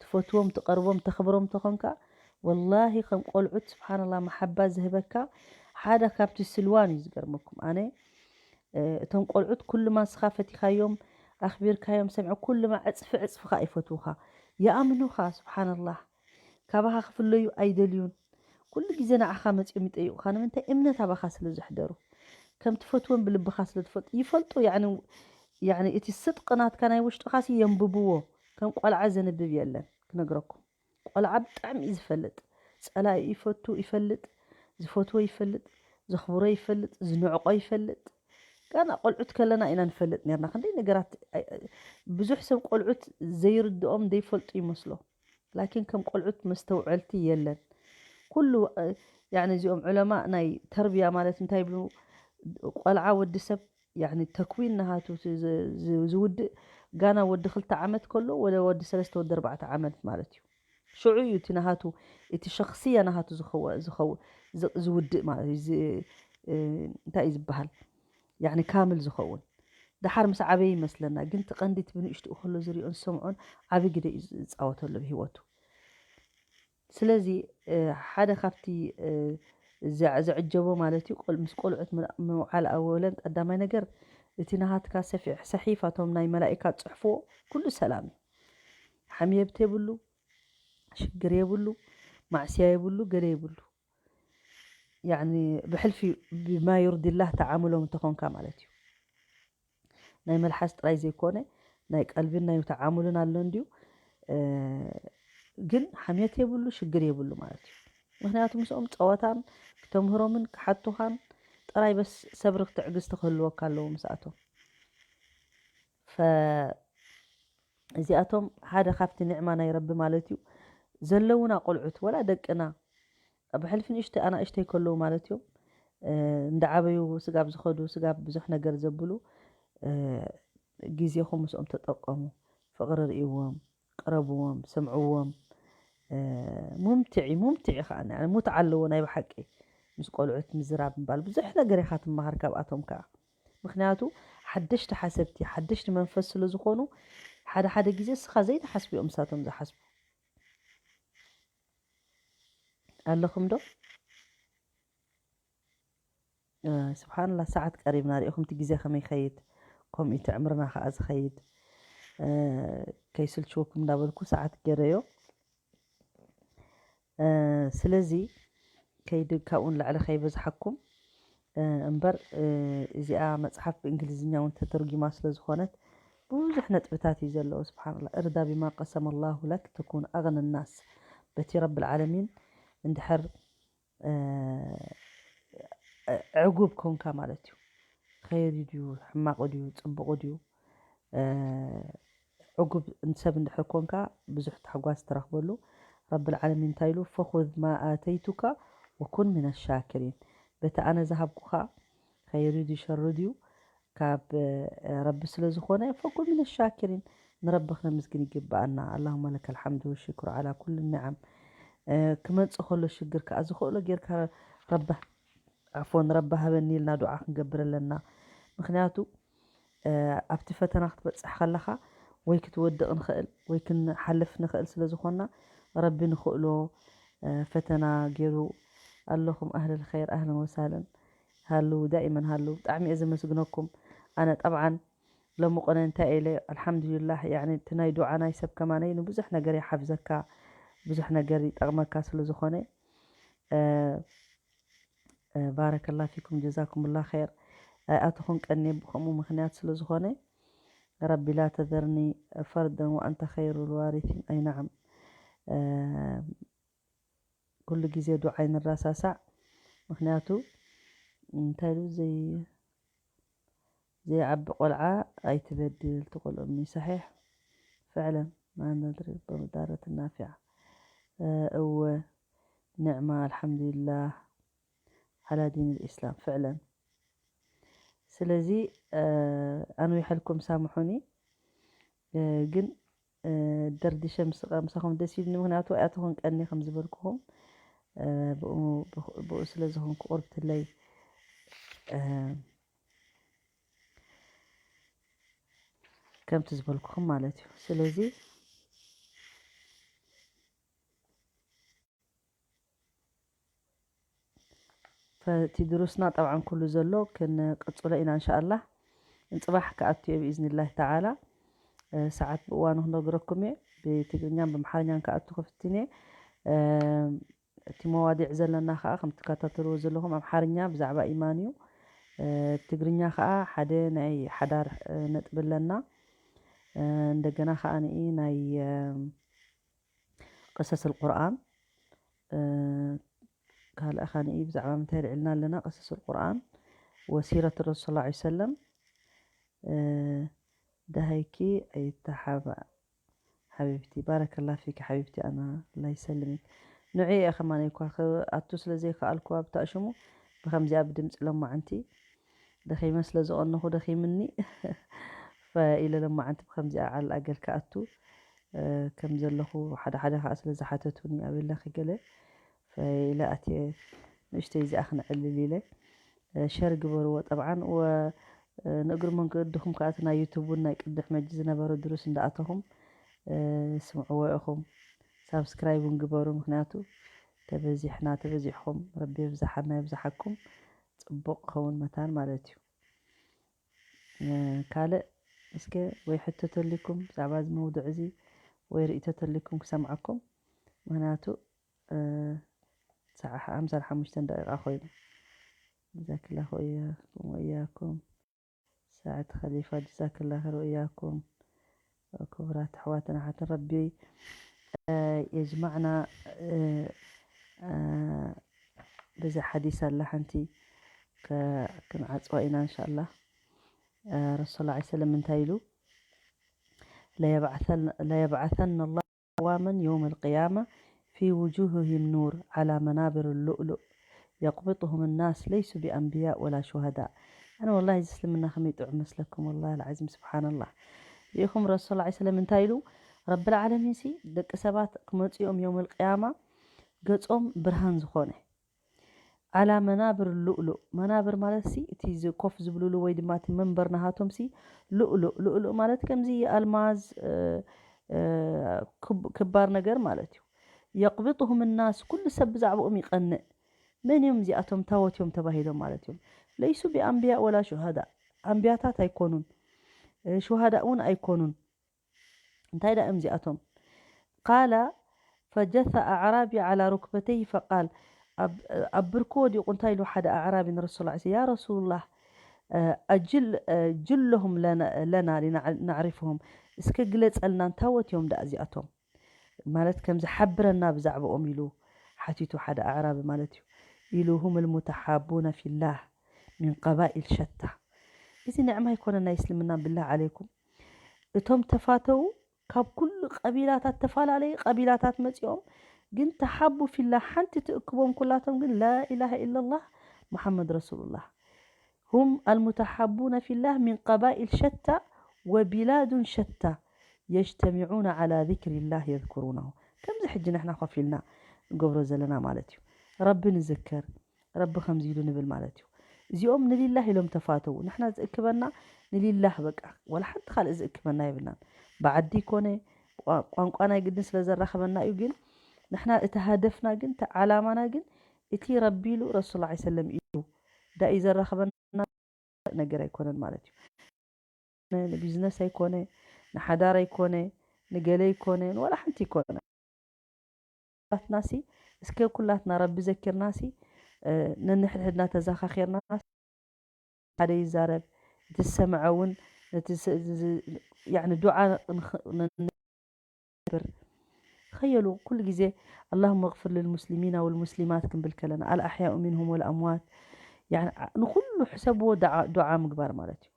ትፈትዎም፣ ትቐርቦም፣ ተኽብሮም ተኾንካ፣ ወላሂ ከም ቆልዑት፣ ስብሓንላ፣ መሓባ ዝህበካ ሓደ ካብቲ ስልዋን እዩ። ዝገርመኩም፣ ኣነ፣ እ፣ እቶም ቆልዑት ኩሉ ማንስኻ ፈቲኻዮም፣ ኣኽቢርካዮም፣ ሰምዑ፣ ኩሉማ ዕጽፊ ዕጽፊኻ ይፈትዉኻ፣ ይኣምኑኻ። ስብሓንላህ፣ ካባኻ ክፍለዩ ኣይደልዩን። ኩሉ ግዜ ንዓኻ መጺኦም ይጠይቑኻ። ንምንታይ? እምነት ኣባኻ ስለ ዘሕደሩ፣ ከም ትፈትዎም ብልብኻ ስለ ትፈልጡ፣ ይፈልጡ። ያኒ፣ ያኒ እቲ ስድቂ ናትካ ናይ ውሽጥኻሲ የንብብዎ። ከም ቆልዓ ዘንብብ የለን፣ ክነግረኩም። ቆልዓ ብጣዕሚ እዩ ዝፈልጥ። ጸላኢ ይፈቱ ይፈልጥ፣ ዝፈትዎ ይፈልጥ፣ ዘኽብሮ ይፈልጥ፣ ዝንዕቆ ይፈልጥ። ጋና ቆልዑት ከለና ኢና ንፈልጥ ነርና። ክንደይ ነገራት፣ ኣይ-፣ ኣይ-፣ ብዙሕ ሰብ ቆልዑት ዘይርድኦም፣ ዘይፈልጡ ይመስሎ። ላኪን ከም ቆልዑት መስተውዐልቲ የለን። ኩሉ፣ እ፣ ያኒ እዚኦም ዑለማ ናይ ተርቢያ ማለት እንታይ ይብሉ? ቆልዓ ወዲ ሰብ፣ ያኒ ተክዊን ናሃቱ ዝ-፣ ዝ-፣ ዝውድእ ጋና ወዲ ክልተ ዓመት ከሎ፣ ወደ ወዲ ሰለስተ፣ ወዲ ኣርባዕተ ዓመት ማለት እዩ። ሽዑ እዩ እቲ ናሃቱ፣ እቲ ሸኽስያ ናሃቱ ዝኸወ-፣ ዝኸው-፣ ዝ-፣ ዝውድእ ማለት እዩ። ዝ-፣ እ፣ እንታይ እዩ ዝበሃል? ያኒ ካምል ዝኸውን። ደሓር ምስ ዓበየ ይመስለና፣ ግን እቲ ቀንዲ እቲ ብንእሽትኡ ከሎ ዝሪኦን ዝሰምዖን ዓቢ ግደ እዩ ዝጻወተሉ ኣብ ህይወቱ። ስለዚ ሓደ ካብቲ ዘዕጀቦ ማለት እዩ፣ ምስ ቆልዑት ምውዓል ኣወለን ቀዳማይ ነገር፣ እቲ ናሃትካ ሰፊሕ ሰሒፋ እቶም ናይ መላኢካ ዝጽሕፍዎ ኩሉ ሰላም እዩ። ሓምየት የብሉ፣ ሽግር የብሉ፣ ማዕስያ የብሉ፣ ገለ የብሉ። ያኒ ብሕልፊ ብማ ዩርዲላህ ተዓምሎም እንተኾንካ ማለት እዩ። ናይ መልሓስ ጥራይ ዘይኮነ ናይ ቀልብን ናይ ተዓሙልን ኣሎ እንድዩ። ግን ሓምየት የብሉ፣ ሽግር የብሉ ማለት እዩ። ምክንያቱ ምስኦም ጸወታን ክተምህሮምን ክሓቱኻን ጥራይ በስ ሰብሪ ክትዕግስቲ ክህልወካ ኣለዎ ምስኣቶም። ፈ እዚኣቶም ሓደ ካብቲ ኒዕማ ናይ ረቢ ማለት እዩ ዘለውና ቆልዑት ወላ ደቅና ብሕልፊ ንእሽተይ ኣናእሽተይ ከለዉ ማለት እዮም እንዳዓበዩ ስጋብ ዝኸዱ ስጋብ ብዙሕ ነገር ዘብሉ ግዜኹም ምስኦም ተጠቀሙ። ፍቕሪ ርእይዎም፣ ቅረብዎም፣ ስምዕዎም። ሙምትዕ እዩ፣ ሙምትዕ እዩ ከዓ ሙትዓ ኣለዎ ናይ ብሓቂ ምስ ቆልዑት ምዝራብ ምባል ብዙሕ ነገር ኢኻ ትመሃር ካብኣቶም ከዓ። ምክንያቱ ሓደሽቲ ሓሰብቲ ሓደሽቲ መንፈስ ስለ ዝኾኑ ሓደ ሓደ ግዜ እስኻ ዘይትሓስብኦም ንሳቶም ዝሓስቡ። ኣለኹም ዶ? ስብሓንላ ሰዓት ቀሪብና ሪኢኹም እቲ ግዜ ከመይ ይኸይድ ከምኡ እቲ ዕምርና ከዓ ዝኸይድ ከይስልችወኩም እንዳበልኩ ሰዓት ገረዮ። ስለዚ ከይዲ ካብኡ ንላዕሊ ከይበዝሓኩም እምበር እዚኣ መፅሓፍ ብእንግሊዝኛ እውን ተተርጉማ ስለ ዝኾነት ብዙሕ ነጥብታት እዩ ዘለዎ። ስብሓንላ እርዳ ቢማ ቀሰመ ላሁ ለክ ተኩን ኣቕነ ናስ በቲ ረቢ ልዓለሚን እንድሕር ዕጉብ ኮንካ ማለት እዩ። ኸይሪ ድዩ ሕማቕ ድዩ ፅቡቕ ድዩ ዕጉብ ሰብ እንድሕር ኮንካ ብዙሕ ታሕጓስ ትረኽበሉ። ረቢ ልዓለሚን እንታይ ኢሉ ፈኹዝ ማ ኣተይቱካ ወኩን ሚነ ሻክሪን። በቲ ኣነ ዝሃብኩኻ ኸይሪ ድዩ ሸሪ ድዩ ካብ ረቢ ስለ ዝኾነ ፈኩን ሚነ ሻክሪን። ንረቢ ክነምስግን ይግብኣና። ኣላሁመ ለከ ልሓምዱ ወሽክሩ ዓላ ኩሉ ኒዓም። ክመፅእ ከሎ ሽግር ከዓ ዝኽእሎ ጌርካ ረቢ ዓፎን ረቢ ሃበኒ ኢልና ዱዓ ክንገብር ኣለና። ምክንያቱ ኣብቲ ፈተና ክትበፅሕ ከለኻ ወይ ክትወድቕ ንኽእል ወይ ክንሓልፍ ንኽእል ስለ ዝኾንና ረቢ ንኽእሎ ፈተና ገይሩ ኣለኹም ኣህለል ኸይር ኣህለን ወሳለን ሃሉ ዳኢመን ሃሉ ብጣዕሚ እየ ዘመስግነኩም። ኣነ ጠብዓን ሎሚ ቆነ እንታይ ኢለ ኣልሓምዱሊላህ ያኒ እቲ ናይ ዱዓ ናይ ሰብ ከማነይ ንብዙሕ ነገር ይሓፍዘካ ብዙሕ ነገር ይጠቕመካ ስለ ዝኾነ ባረከላ ፊኩም ጀዛኩምላ ኸይር። ኣይኣተኹን ቀንየ ብኸምኡ ምኽንያት ስለ ዝኾነ ረቢ ላ ተዘርኒ ፈርደን ወኣንተ ኸይሩ ልዋሪሲን ኣይናዓም ኩሉ ግዜ ዱዓ ይንረሳሳዕ። ምክንያቱ እንታይ ኢሉ ዘይ ዘይዓቢ ቆልዓ ኣይትበድል ትቆልኦሚ ሰሒሕ ፍዕለን ማነድሪ በመዳረት ናፊዓ እወ ኒዕማ ኣልሓምዱሊላህ ዓላ ዲን ልኢስላም ፍዕለን ስለዚ ኣንዊሐልኩም ሳምሑኒ ግን ደርዲሸ ምስቐ ምሳኹም ደስ ኢልኒ ምክንያቱ ኣያተኹን ቀኒ ከም ዝበልኩኹም ብኡ ስለ ዝኾንኩ ቁርብትለይ ከምቲ ዝበልኩኹም ማለት እዩ ስለዚ ፈቲ ድሩስና ጠብዓን ኩሉ ዘሎ ክንቅፅሎ ኢና እንሻኣላ እንፅባሕ ክኣቱ እየ ብኢዝኒላህ ተዓላ ሰዓት ብእዋኑ ክነግረኩም እየ ብትግርኛን ብምሓርኛን ክኣቱ ክፍትን እየ እቲ መዋዲዕ ዘለና ከዓ ከም ትከታተልዎ ዘለኹም ኣምሓርኛ ብዛዕባ ኢማን እዩ ትግርኛ ከዓ ሓደ ናይ ሓዳር ነጥቢ ኣለና እንደገና ከዓ ንኢ ናይ ቅሰስ ልቁርኣን ካልእ ኻንኢ ብዛዕባ ምንታይ ልዕልና ኣለና ቅሰስ ልቁርኣን ወሲረት ረሱል ላ ሰለም ደሃይኪ ኣይተሓባ ሓቢብቲ ባረከላ ፊኪ ሓቢብቲ ኣና ላ ይሰልሚክ ንዑ እየ ከማን እኳ ክኣቱ ስለ ዘይከኣልኩ ኣብ ታእሽሙ ብከምዚኣ ብድምፂ ሎማዓንቲ ደኺመ ስለ ዝቐነኹ ደኺምኒ ኢለ ሎማዓንቲ ብከምዚኣ ዓል ኣገል ክኣቱ ከም ዘለኹ ሓደ ሓደ ከዓ ስለ ዝሓተቱኒ ኣበለኺ ገለ ኢለ ኣትየ ንእሽተይ እዚኣ ክነዕልል ኢለ ሸር ግበርዎ ጠብዓን ንእግሪ መንገድኹም ከኣ እቲ ናይ ዩቱብ እውን ናይ ቅድሕ መጂ ዝነበረ ድሩስ እንዳኣተኹም ስምዕዎ ኢኹም። ሳብስክራይብ እውን ግበሩ። ምክንያቱ ተበዚሕና ተበዚሕኹም ረቢ የብዝሓና የብዝሓኩም። ጽቡቕ ክኸውን መታን ማለት እዩ። ካልእ እስከ ወይ ሕቶ ተልይኩም ብዛዕባ እዚ መውዱዕ እዚ ወይ ርእይቶ ተልይኩም ክሰምዓኩም። ምክንያቱ ሰዓ ሓምሳን ሓሙሽተን ደቂቃ ኮይኑ። ጀዛክላሁ ወኢያኩም ወኢያኩም። ሳዕድ ኸሊፋ ጀዛክላ ኸይር ወኢያኩም። ክቡራት ኣሕዋትን ኣሓትን ረቢ የጅማዕና። በዛ ሓዲስ ኣላ ሓንቲ ክንዓፅዋ ኢና እንሻላ። ረሱል ላ ሰለም እንታይ ኢሉ? ለየብዓሰና ላ ኣቅዋመን የውም ልቅያማ ፊ ውጁህህም ኑር ዓላ መናብር ሉእሉእ የቅብጥሁም ናስ ለይሱ ቢኣንብያእ ወላ ሹሃዳእ። ኣነ ወላሂ እዚ እስልምና ከመይ ጥዑም መስለኩም። ወላሂ ልዓዚም ስብሓንላህ። ሪኢኹም ረሱል ላ ሰለም እንታይ ኢሉ? ረብል ዓለሚን ሲ ደቂ ሰባት ክመፅኦም የውም ልቅያማ ገፆም ብርሃን ዝኾነ ዓላ መናብር ሉእሉእ። መናብር ማለት ሲ እቲ ዝ- ኮፍ ዝብልሉ ወይ ድማ እቲ መንበር ናሃቶም ሲ ሉእሉእ። ሉእሉእ ማለት ከምዚ ኣልማዝ ክባር ነገር ማለት እዩ። የቅብጥሁም ናስ፣ ኩሉ ሰብ ብዛዕባኦም ይቐንእ። መን እዮም እዚኣቶም? ታወት እዮም ተባሂሎም ማለት እዮም። ለይሱ ቢኣንብያ ወላ ሹሃዳ፣ ኣንብያታት ኣይኮኑን፣ ሹሃዳ እውን ኣይኮኑን። እንታይ ደኣ እዮም እዚኣቶም? ቃላ ፈጀተ ኣዕራቢ ዓላ ሩክበተይ ፈቃል፣ ኣብ ብርኩ ወዲቑ እንታይ ኢሉ ሓደ ኣዕራቢ ንረሱል ላ ያ ረሱሉላህ፣ ኣጅል ጅለሁም ለና ሊናዕሪፍሁም፣ እስከ ግለጸልና፣ እንታወት እዮም ደኣ እዚኣቶም? ማለት ከም ዝሓብረና ብዛዕባኦም ኢሉ ሓቲቱ ሓደ ኣዕራቢ ማለት እዩ። ኢሉ ሁም ልሙተሓቡነ ፊላህ ሚን ቀባኢል ሸታ። እዚ ንዕማ ኣይኮነ ናይ እስልምና ብላህ ዓለይኩም። እቶም ተፋተው ካብ ኩሉ ቀቢላታት ተፈላለየ ቀቢላታት መፂኦም ግን ተሓቡ ፊላ ሓንቲ ትእክቦም ኩላቶም ግን ላኢላሃ ኢላላህ ሙሓመድ ረሱሉላህ። هم المتحابون في الله من قبائل شتى وبلاد شتى يجتمعون على ذكر الله يذكرونه. ከምዚ ሕጂ ንሕና ኮፍ ኢልና ንገብሮ ዘለና ማለት እዩ። ረቢ ንዝክር፣ ረቢ ከምዚ ኢሉ ንብል ማለት እዩ። እዚኦም ንሊላህ ኢሎም ተፋተው። ንሕና ዝእክበና ንሊላህ በቃ፣ ወላ ሓንቲ ካልእ ዝእክበና የብልናን። ብዓዲ ይኮነ ቋንቋ ናይ ግድን ስለ ዘራኸበና እዩ። ግን ንሕና እቲ ሃደፍና ግን እቲ ዓላማና ግን እቲ ረቢ ኢሉ ረሱል ላ ሰለም ኢሉ ዳእዩ ዘራኸበና ነገር ኣይኮነን ማለት እዩ። ንቢዝነስ ኣይኮነ፣ ንሓዳር ኣይኮነ፣ ንገለ ኣይኮነ፣ ንወላ ሓንቲ ኣይኮነ። ናትናሲ እስከ ኩላትና ረቢ ዘኪርናሲ ነንሕድሕድና ተዘኻኺርና ሓደ ይዛረብ፣ እቲ ዝሰምዐ እውን ነቲ ዱዓ ንብር። ተኸየሉ ኩሉ ግዜ اللهم اغفر للمسلمين والمسلمات ክንብል ከለና الأحياء منهم والأموات ንኩሉ ሕሰብዎ ዱዓ ምግባር ማለት እዩ።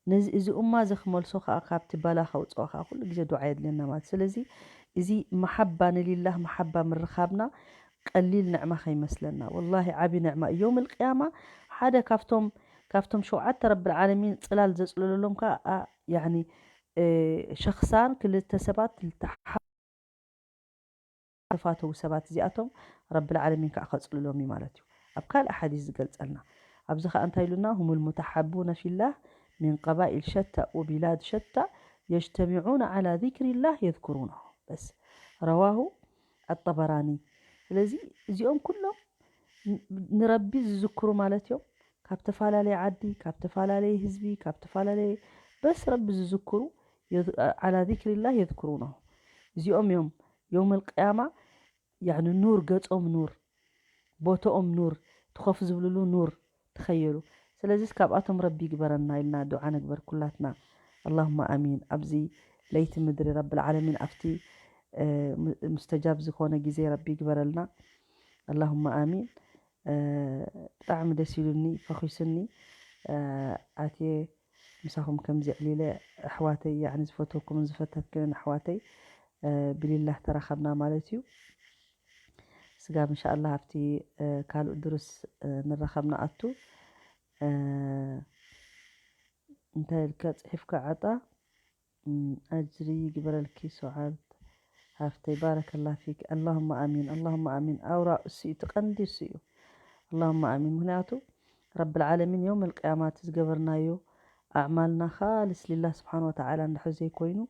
ነዚ እዚ ኡማ እዚ ክመልሶ ከዓ ካብቲ በላ ከውፅኦ ከዓ ኩሉ ግዜ ዱዓ የድልየና ማለት። ስለዚ እዚ መሓባ ንሊላህ መሓባ ምርኻብና ቀሊል ንዕማ ከይመስለና። ወላሂ ዓቢ ንዕማ እዩ። የውም ልቅያማ ሓደ ካብቶም ካብቶም ሸውዓተ ረብል ዓለሚን ፅላል ዘፅለለሎም ከዓ ያኒ ሸክሳን ክልተ ሰባት ልተሓ ተፋተው ሰባት እዚኣቶም ረብል ዓለሚን ከዓ ከፅልሎም እዩ ማለት እዩ። ኣብ ካልእ ሓዲስ ዝገልፀልና ኣብዚ ከዓ እንታይ ኢሉና? هم المتحابون في الله من قبائل شتى وبلاد شتى يجتمعون على ذكر الله يذكرونه. በስ ረዋሁ ኣጠበራኒ። ስለዚ እዚኦም ኩሎም ንረቢ ዝዝክሩ ማለት እዮም። ካብ ተፈላለየ ዓዲ፣ ካብ ተፈላለየ ህዝቢ፣ ካብ ተፈላለየ በስ ረቢ ዝዝክሩ على ذكر الله يذكرونه። እዚኦም እዮም የውም ልቅያማ ያኒ ኑር ገፆም ኑር ቦቶኦም ኑር ትኾፍ ዝብልሉ ኑር ትኸየሉ። ስለዚስ ካብኣቶም ረቢ ይግበረና ኢልና ዱዓ ንግበር ኩላትና። اللهم آمين። ኣብዚ ለይቲ ምድሪ ረብል ዓለሚን ኣብቲ ሙስተጃብ ዝኾነ ግዜ ረቢ ይግበረልና። اللهم آمين። ብጣዕሚ ደስ ኢሉኒ ፈኺሱኒ ኣትየ ምሳኹም ከምዚ ዕሊለ ኣሕዋተይ ያኒ ዝፈትወኩምን ዝፈተክንን ኣሕዋተይ ብሊላህ ተራኸብና ማለት እዩ። ስጋብ እንሻኣላ ኣብቲ ካልእ ድሩስ ንራኸብ ንኣቱ። እንታይ ኢልካ ፅሒፍካ ዓጣ ኣጅሪ ይግበረልኪ ሶዓል ሃፍተይ ባረከላ ፊክ ኣላሁማ ኣሚን ኣላሁማ ኣሚን። ኣውራ እሱ እዩ እቲ ቀንዲ እሱ እዩ ኣላሁማ ኣሚን። ምክንያቱ ረብል ዓለሚን የውመል ቅያማ እቲ ዝገበርናዮ ኣዕማልና ኻልስ ሊላህ ስብሓን ወተዓላ እንድሕር ዘይኮይኑ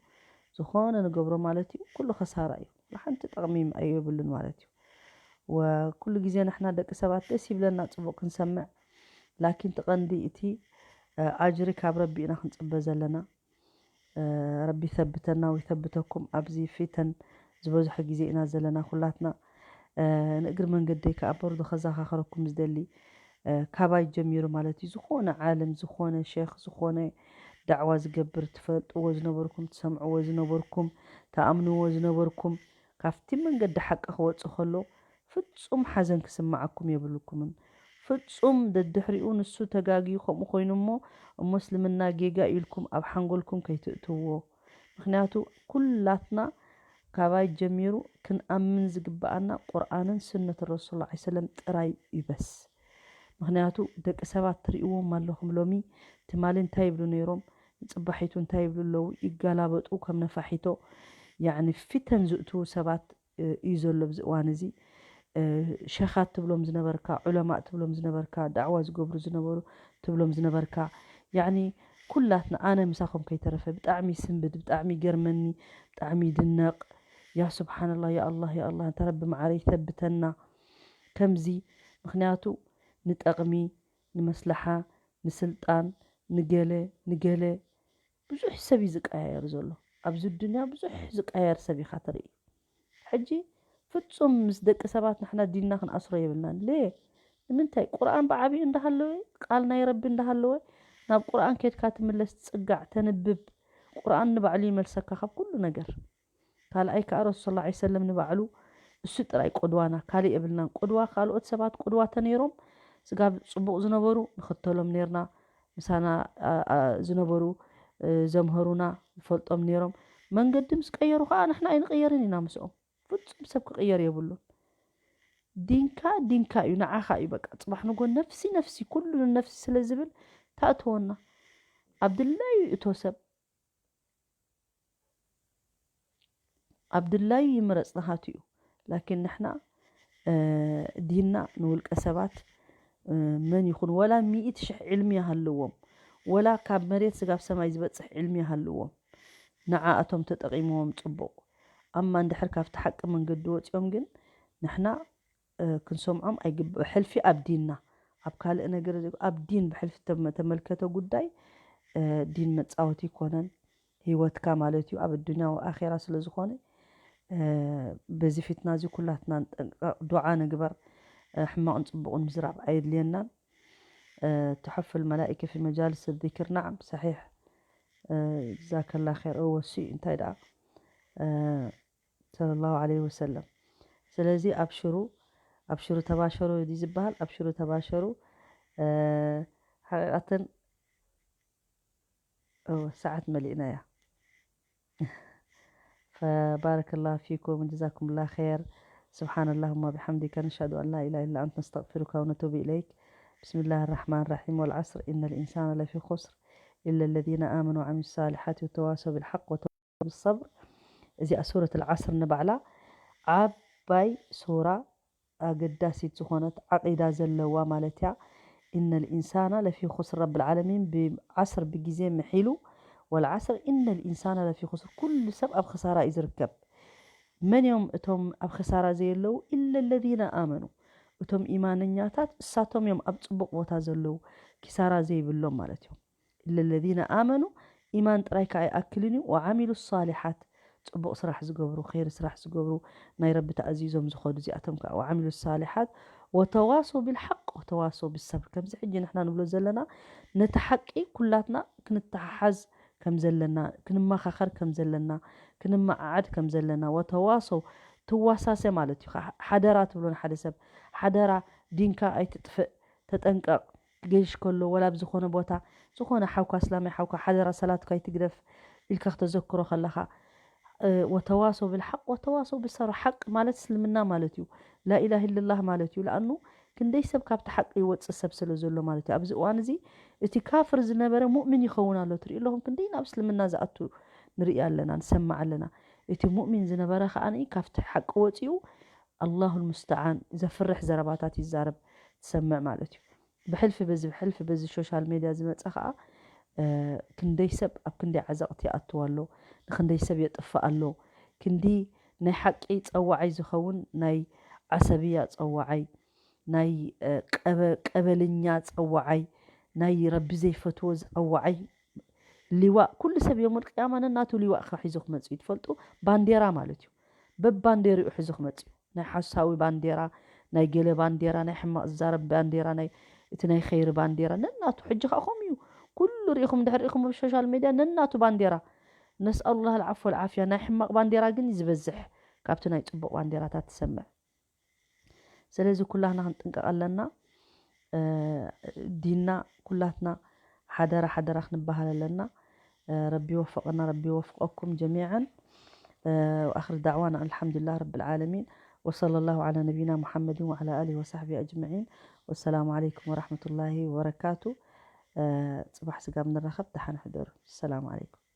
ዝኾነ ንገብሮ ማለት እዩ ኩሉ ኸሳራ እዩ። ሓንቲ ጠቕሚ የብሉን ማለት እዩ። ወኩሉ ግዜ ንሕና ደቂ ሰባት ደስ ይብለና ጽቡቕ ክንሰምዕ፣ ላኪን እቲ ቀንዲ እቲ ኣጅሪ ካብ ረቢ ኢና ክንጽበ ዘለና። ረቢ ይሰብተና ወይሰብተኩም። ኣብዚ ፊተን ዝበዝሖ ግዜ ኢና ዘለና ኩላትና። ንእግሪ መንገደይ ከኣ በርዶ ከዘኻኽረኩም ዝደሊ ካባይ ጀሚሩ ማለት እዩ። ዝኾነ ዓለም፣ ዝኾነ ሸኽ፣ ዝኾነ ዳዕዋ ዝገብር ትፈልጥዎ ዝነበርኩም፣ ትሰምዕዎ ዝነበርኩም፣ ተኣምንዎ ዝነበርኩም ካብቲ መንገዲ ሓቂ ክወጽእ ከሎ ፍጹም ሓዘን ክስምዓኩም የብልኩምን። ፍጹም ደድሕሪኡ ንሱ ተጋግዩ ከምኡ ኮይኑ እሞ እሞ እስልምና ጌጋ ኢልኩም ኣብ ሓንጎልኩም ከይትእትውዎ። ምኽንያቱ ኩላትና ካባይ ጀሚሩ ክንኣምን ዝግብኣና ቁርኣንን ሱነት ረሱል ላ ሰለም ጥራይ እዩ በስ። ምኽንያቱ ደቂ ሰባት ትርእይዎም ኣለኹም ሎሚ ትማሊ እንታይ ይብሉ ነይሮም፣ ንጽባሒቱ እንታይ ይብሉ ኣለዉ፣ ይጋላበጡ ከም ነፋሒቶ ያዕኒ ፊተን ዝእትዉ ሰባት እዩ ዘሎ ኣብዚ እዋን እዚ። ሸኻት ትብሎም ዝነበርካ፣ ዑለማእ ትብሎም ዝነበርካ፣ ዳዕዋ ዝገብሩ ዝነበሩ ትብሎም ዝነበርካ ያዕኒ ኩላትና ኣነ ምሳኹም ከይተረፈ ብጣዕሚ ይስንብድ፣ ብጣዕሚ ይገርመኒ፣ ብጣዕሚ ይድነቕ። ያ ስብሓንላህ፣ ያ ኣላህ፣ ያ ኣላህ፣ እንተ ረቢ መዓረ ይሰብተና ከምዚ። ምኽንያቱ ንጠቕሚ፣ ንመስለሓ፣ ንስልጣን፣ ንገለ ንገለ ብዙሕ ሰብ እዩ ዝቀያየር ዘሎ። ኣብዚ ዱንያ ብዙሕ ዝቀያየር ሰብ ኢኻ ትርኢ። ሕጂ ፍጹም ምስ ደቂ ሰባት ንሕና ዲንና ክንኣስሮ የብልናን። ሌ ንምንታይ? ቁርኣን ብዓቢኡ እንዳሃለወ፣ ቃል ናይ ረቢ እንዳሃለወ፣ ናብ ቁርኣን ኬድካ ትምለስ፣ ትጽጋዕ፣ ተንብብ፣ ቁርኣን ንባዕሉ ይመልሰካ ካብ ኩሉ ነገር። ካልኣይ ከኣ ረሱል ሰለላሁ ዐለይሂ ወሰለም ንባዕሉ እሱ ጥራይ ቁድዋና፣ ካልእ የብልናን። ቁድዋ፣ ካልኦት ሰባት ቁድዋ ተነይሮም፣ ስጋብ ጽቡቕ ዝነበሩ ንኽተሎም ነይርና፣ ምሳና ኣ- ኣ- ዝነበሩ እ፣ ዘምሀሩና ንፈልጦም ነይሮም። መንገዲ ምስ ቀየሩ ከኣ ንሕና ኣይንቕየርን ኢና ምስኦም። ፍጹም ሰብ ክቕየር የብሉን። ዲንካ ዲንካ እዩ፣ ንዓኻ እዩ በቃ። ጽባሕ ንጎ ነፍሲ ነፍሲ ኩሉ ንነፍሲ ስለ ዝብል ተእትወና። ኣብ ድላዩ ይእቶ ሰብ፣ ኣብ ድላዩ ይምረጽ ናሃቱ እዩ። ላኪን ንሕና እ፣ ዲንና ንውልቀ ሰባት እ፣ መን ይኹን ወላ ሚእቲ ሽሕ ዕልሚ ይሃልዎም፣ ወላ ካብ መሬት ስጋብ ሰማይ ዝበጽሕ ዕልሚ ይሃልዎም፣ ንዓኣቶም ተጠቒምዎም ጽቡቕ። ኣማ እንድሕር ካብቲ ሓቂ መንገዲ ወጺኦም ግን ንሕና እ፣ ክንሰምዖም ኣይግብእ። ሕልፊ ኣብ ዲንና፣ ኣብ ካልእ ነገር ዘይ-፣ ኣብ ዲን ብሕልፊ ተመ-፣ ተመልከተ ጉዳይ እ፣ ዲን መጻወቲ ይኮነን። ህይወትካ ማለት እዩ ኣብ ኣዱንያ ወኣኼራ ስለ ዝኾነ እ፣ በዚ ፊትና እዚ ኩላትና ንጠንቀቕ፣ ዱዓ ንግበር። እ፣ ሕማቕን ጽቡቕን ምዝራብ ኣየድልየናን። እ፣ ትሐፍ ልመላኢከ ፊ መጃልስ ዚክር። ናዓም፣ ሰሒሕ። እ፣ ጀዛከላ ኸይር። እወ፣ እሱ እዩ። እንታይ ደኣ? እ፣ ሰለላሁ ዐለይሂ ወሰለም። ስለዚ ኣብሽሩ፣ ኣብሽሩ ተባሸሩ ድዩ ዝበሃል? ኣብሽሩ ተባሸሩ። እ፣ ሓቂቐተን እወ፣ ሰዓት መሊእና እያ። فبارك الله فيكم وجزاكم الله خير. سبحان اللهم وبحمدك، نشهد أن لا إله إلا أنت، نستغفرك ونتوب إليك. بسم الله الرحمن الرحيم. والعصر إن الإنسان لفي خسر إلا الذين آمنوا وعملوا الصالحات وتواصوا بالحق وتواصوا بالصبر. እዚኣ ሱረት ኣልዓስር ንባዕላ ዓባይ ሱራ ኣገዳሲት ዝኾነት ዓቂዳ ዘለዋ ማለት እያ። ኢነ ልኢንሳና ለፊ ኹስር፣ ረብል ዓለሚን ብዓስር ብግዜ ምሒሉ፣ ወልዓስር ኢነ ልኢንሳና ለፊ ኹስር፣ ኩሉ ሰብ ኣብ ኽሳራ እዩ ዝርከብ። መን እዮም እቶም ኣብ ኽሳራ ዘየለዉ? ኢለ ለዚነ ኣመኑ፣ እቶም ኢማነኛታት እሳቶም እዮም ኣብ ጽቡቕ ቦታ ዘለዉ፣ ኪሳራ ዘይብሎም ማለት እዮም። ኢለ ለዚነ ኣመኑ፣ ኢማን ጥራይ ከኣ ኣይኣክልን እዩ። ወዓሚሉ ሳሊሓት፣ ጽቡቕ ስራሕ ዝገብሩ፣ ኸይሪ ስራሕ ዝገብሩ፣ ናይ ረቢ ተኣዚዞም ዝኸዱ እዚኣቶም ከኣ። ወዓሚሉ ሳሊሓት ወተዋሰው ቢልሓቅ ወተዋሰው ቢሰብር። ከምዚ ሕጂ ንሕና ንብሎ ዘለና ነቲ ሓቂ ኩላትና ክንተሓሓዝ ከም ዘለና፣ ክንመኻኸር ከም ዘለና፣ ክንመዓዓድ ከም ዘለና፣ ወተዋሰው ትዋሳሰ ማለት እዩ። ሓደራ ትብሎ ንሓደ ሰብ፣ ሓደራ ዲንካ ኣይትጥፍእ፣ ተጠንቀቕ። ክገይሽ ከሎ ወላ ኣብ ዝኾነ ቦታ ዝኾነ ሓውካ እስላማይ ሓውካ ሓደራ ሰላትካ ኣይትግደፍ ኢልካ ክተዘክሮ ከለኻ፣ እ፣ ወተዋሰው ብልሓቅ ወተዋሰው ብሰብር። ሓቅ ማለት እስልምና ማለት እዩ። ላኢላህ ኢለላህ ማለት እዩ። ለኣኑ ክንደይ ሰብ ካብቲ ሓቂ ይወፅእ ሰብ ስለ ዘሎ ማለት እዩ። ኣብዚ እዋን እዚ እቲ ካፍር ዝነበረ ሙእሚን ይኸውን ኣሎ። ትሪኡ ኣለኹም ክንደይ ናብ እስልምና ዝኣቱ ንርኢ ኣለና፣ ንሰምዕ ኣለና። እቲ ሙእሚን ዝነበረ ከኣ ካብቲ ሓቂ ወፂኡ ኣላሁ ልሙስተዓን ዘፍርሕ ዘረባታት ይዛረብ ትሰምዕ ማለት እዩ። ብሕልፊ በዚ ብሕልፊ በዚ ሶሻል ሜድያ ዝመፀ ከዓ ክንደይ ሰብ ኣብ ክንደይ ዓዘቕቲ ይኣትው ኣሎ፣ ንክንደይ ሰብ የጥፍእ ኣሎ። ክንዲ ናይ ሓቂ ፀዋዓይ ዝኸውን ናይ ዓሰብያ ፀዋዓይ፣ ናይ ቀበልኛ ፀዋዓይ፣ ናይ ረቢ ዘይፈትዎ ፀዋዓይ፣ ሊዋእ ኩሉ ሰብ የውመል ቅያማ ነናቱ ሊዋእ ሒዙ ክመፅእ እዩ። ትፈልጡ፣ ባንዴራ ማለት እዩ። በባንዴርኡ ሒዙ ክመፅእ እዩ። ናይ ሓሳዊ ባንዴራ፣ ናይ ገለ ባንዴራ፣ ናይ ሕማቕ ዝዛረብ ባንዴራ፣ ናይ እቲ ናይ ኸይሪ ባንዴራ ነናቱ። ሕጂ ከዓ ከምኡ እዩ። ኩሉ ርኢኹም ድሕር ርኢኹም ኣብ ሶሻል ሜድያ ነናቱ ባንዴራ። ነስኣሉላህ ልዓፎ ልዓፍያ። ናይ ሕማቕ ባንዴራ ግን እዩ ዝበዝሕ ካብቲ ናይ ፅቡቕ ባንዴራታት ትሰምዕ። ስለዚ ኩላትና ክንጥንቀቕ ኣለና። ዲንና ኩላትና ሓደራ ሓደራ ክንበሃል ኣለና። ረቢ ይወፍቕና፣ ረቢ ይወፍቐኩም ጀሚዓን። وآخر دعوانا أن الحمد لله رب العالمين، وصلى الله على نبينا محمد وعلى آله وصحبه أجمعين، والسلام عليكم ورحمة الله وبركاته. ፅባሕ ስጋብ ንራኸብ ደሓን ሕደሩ። السلام عليكم.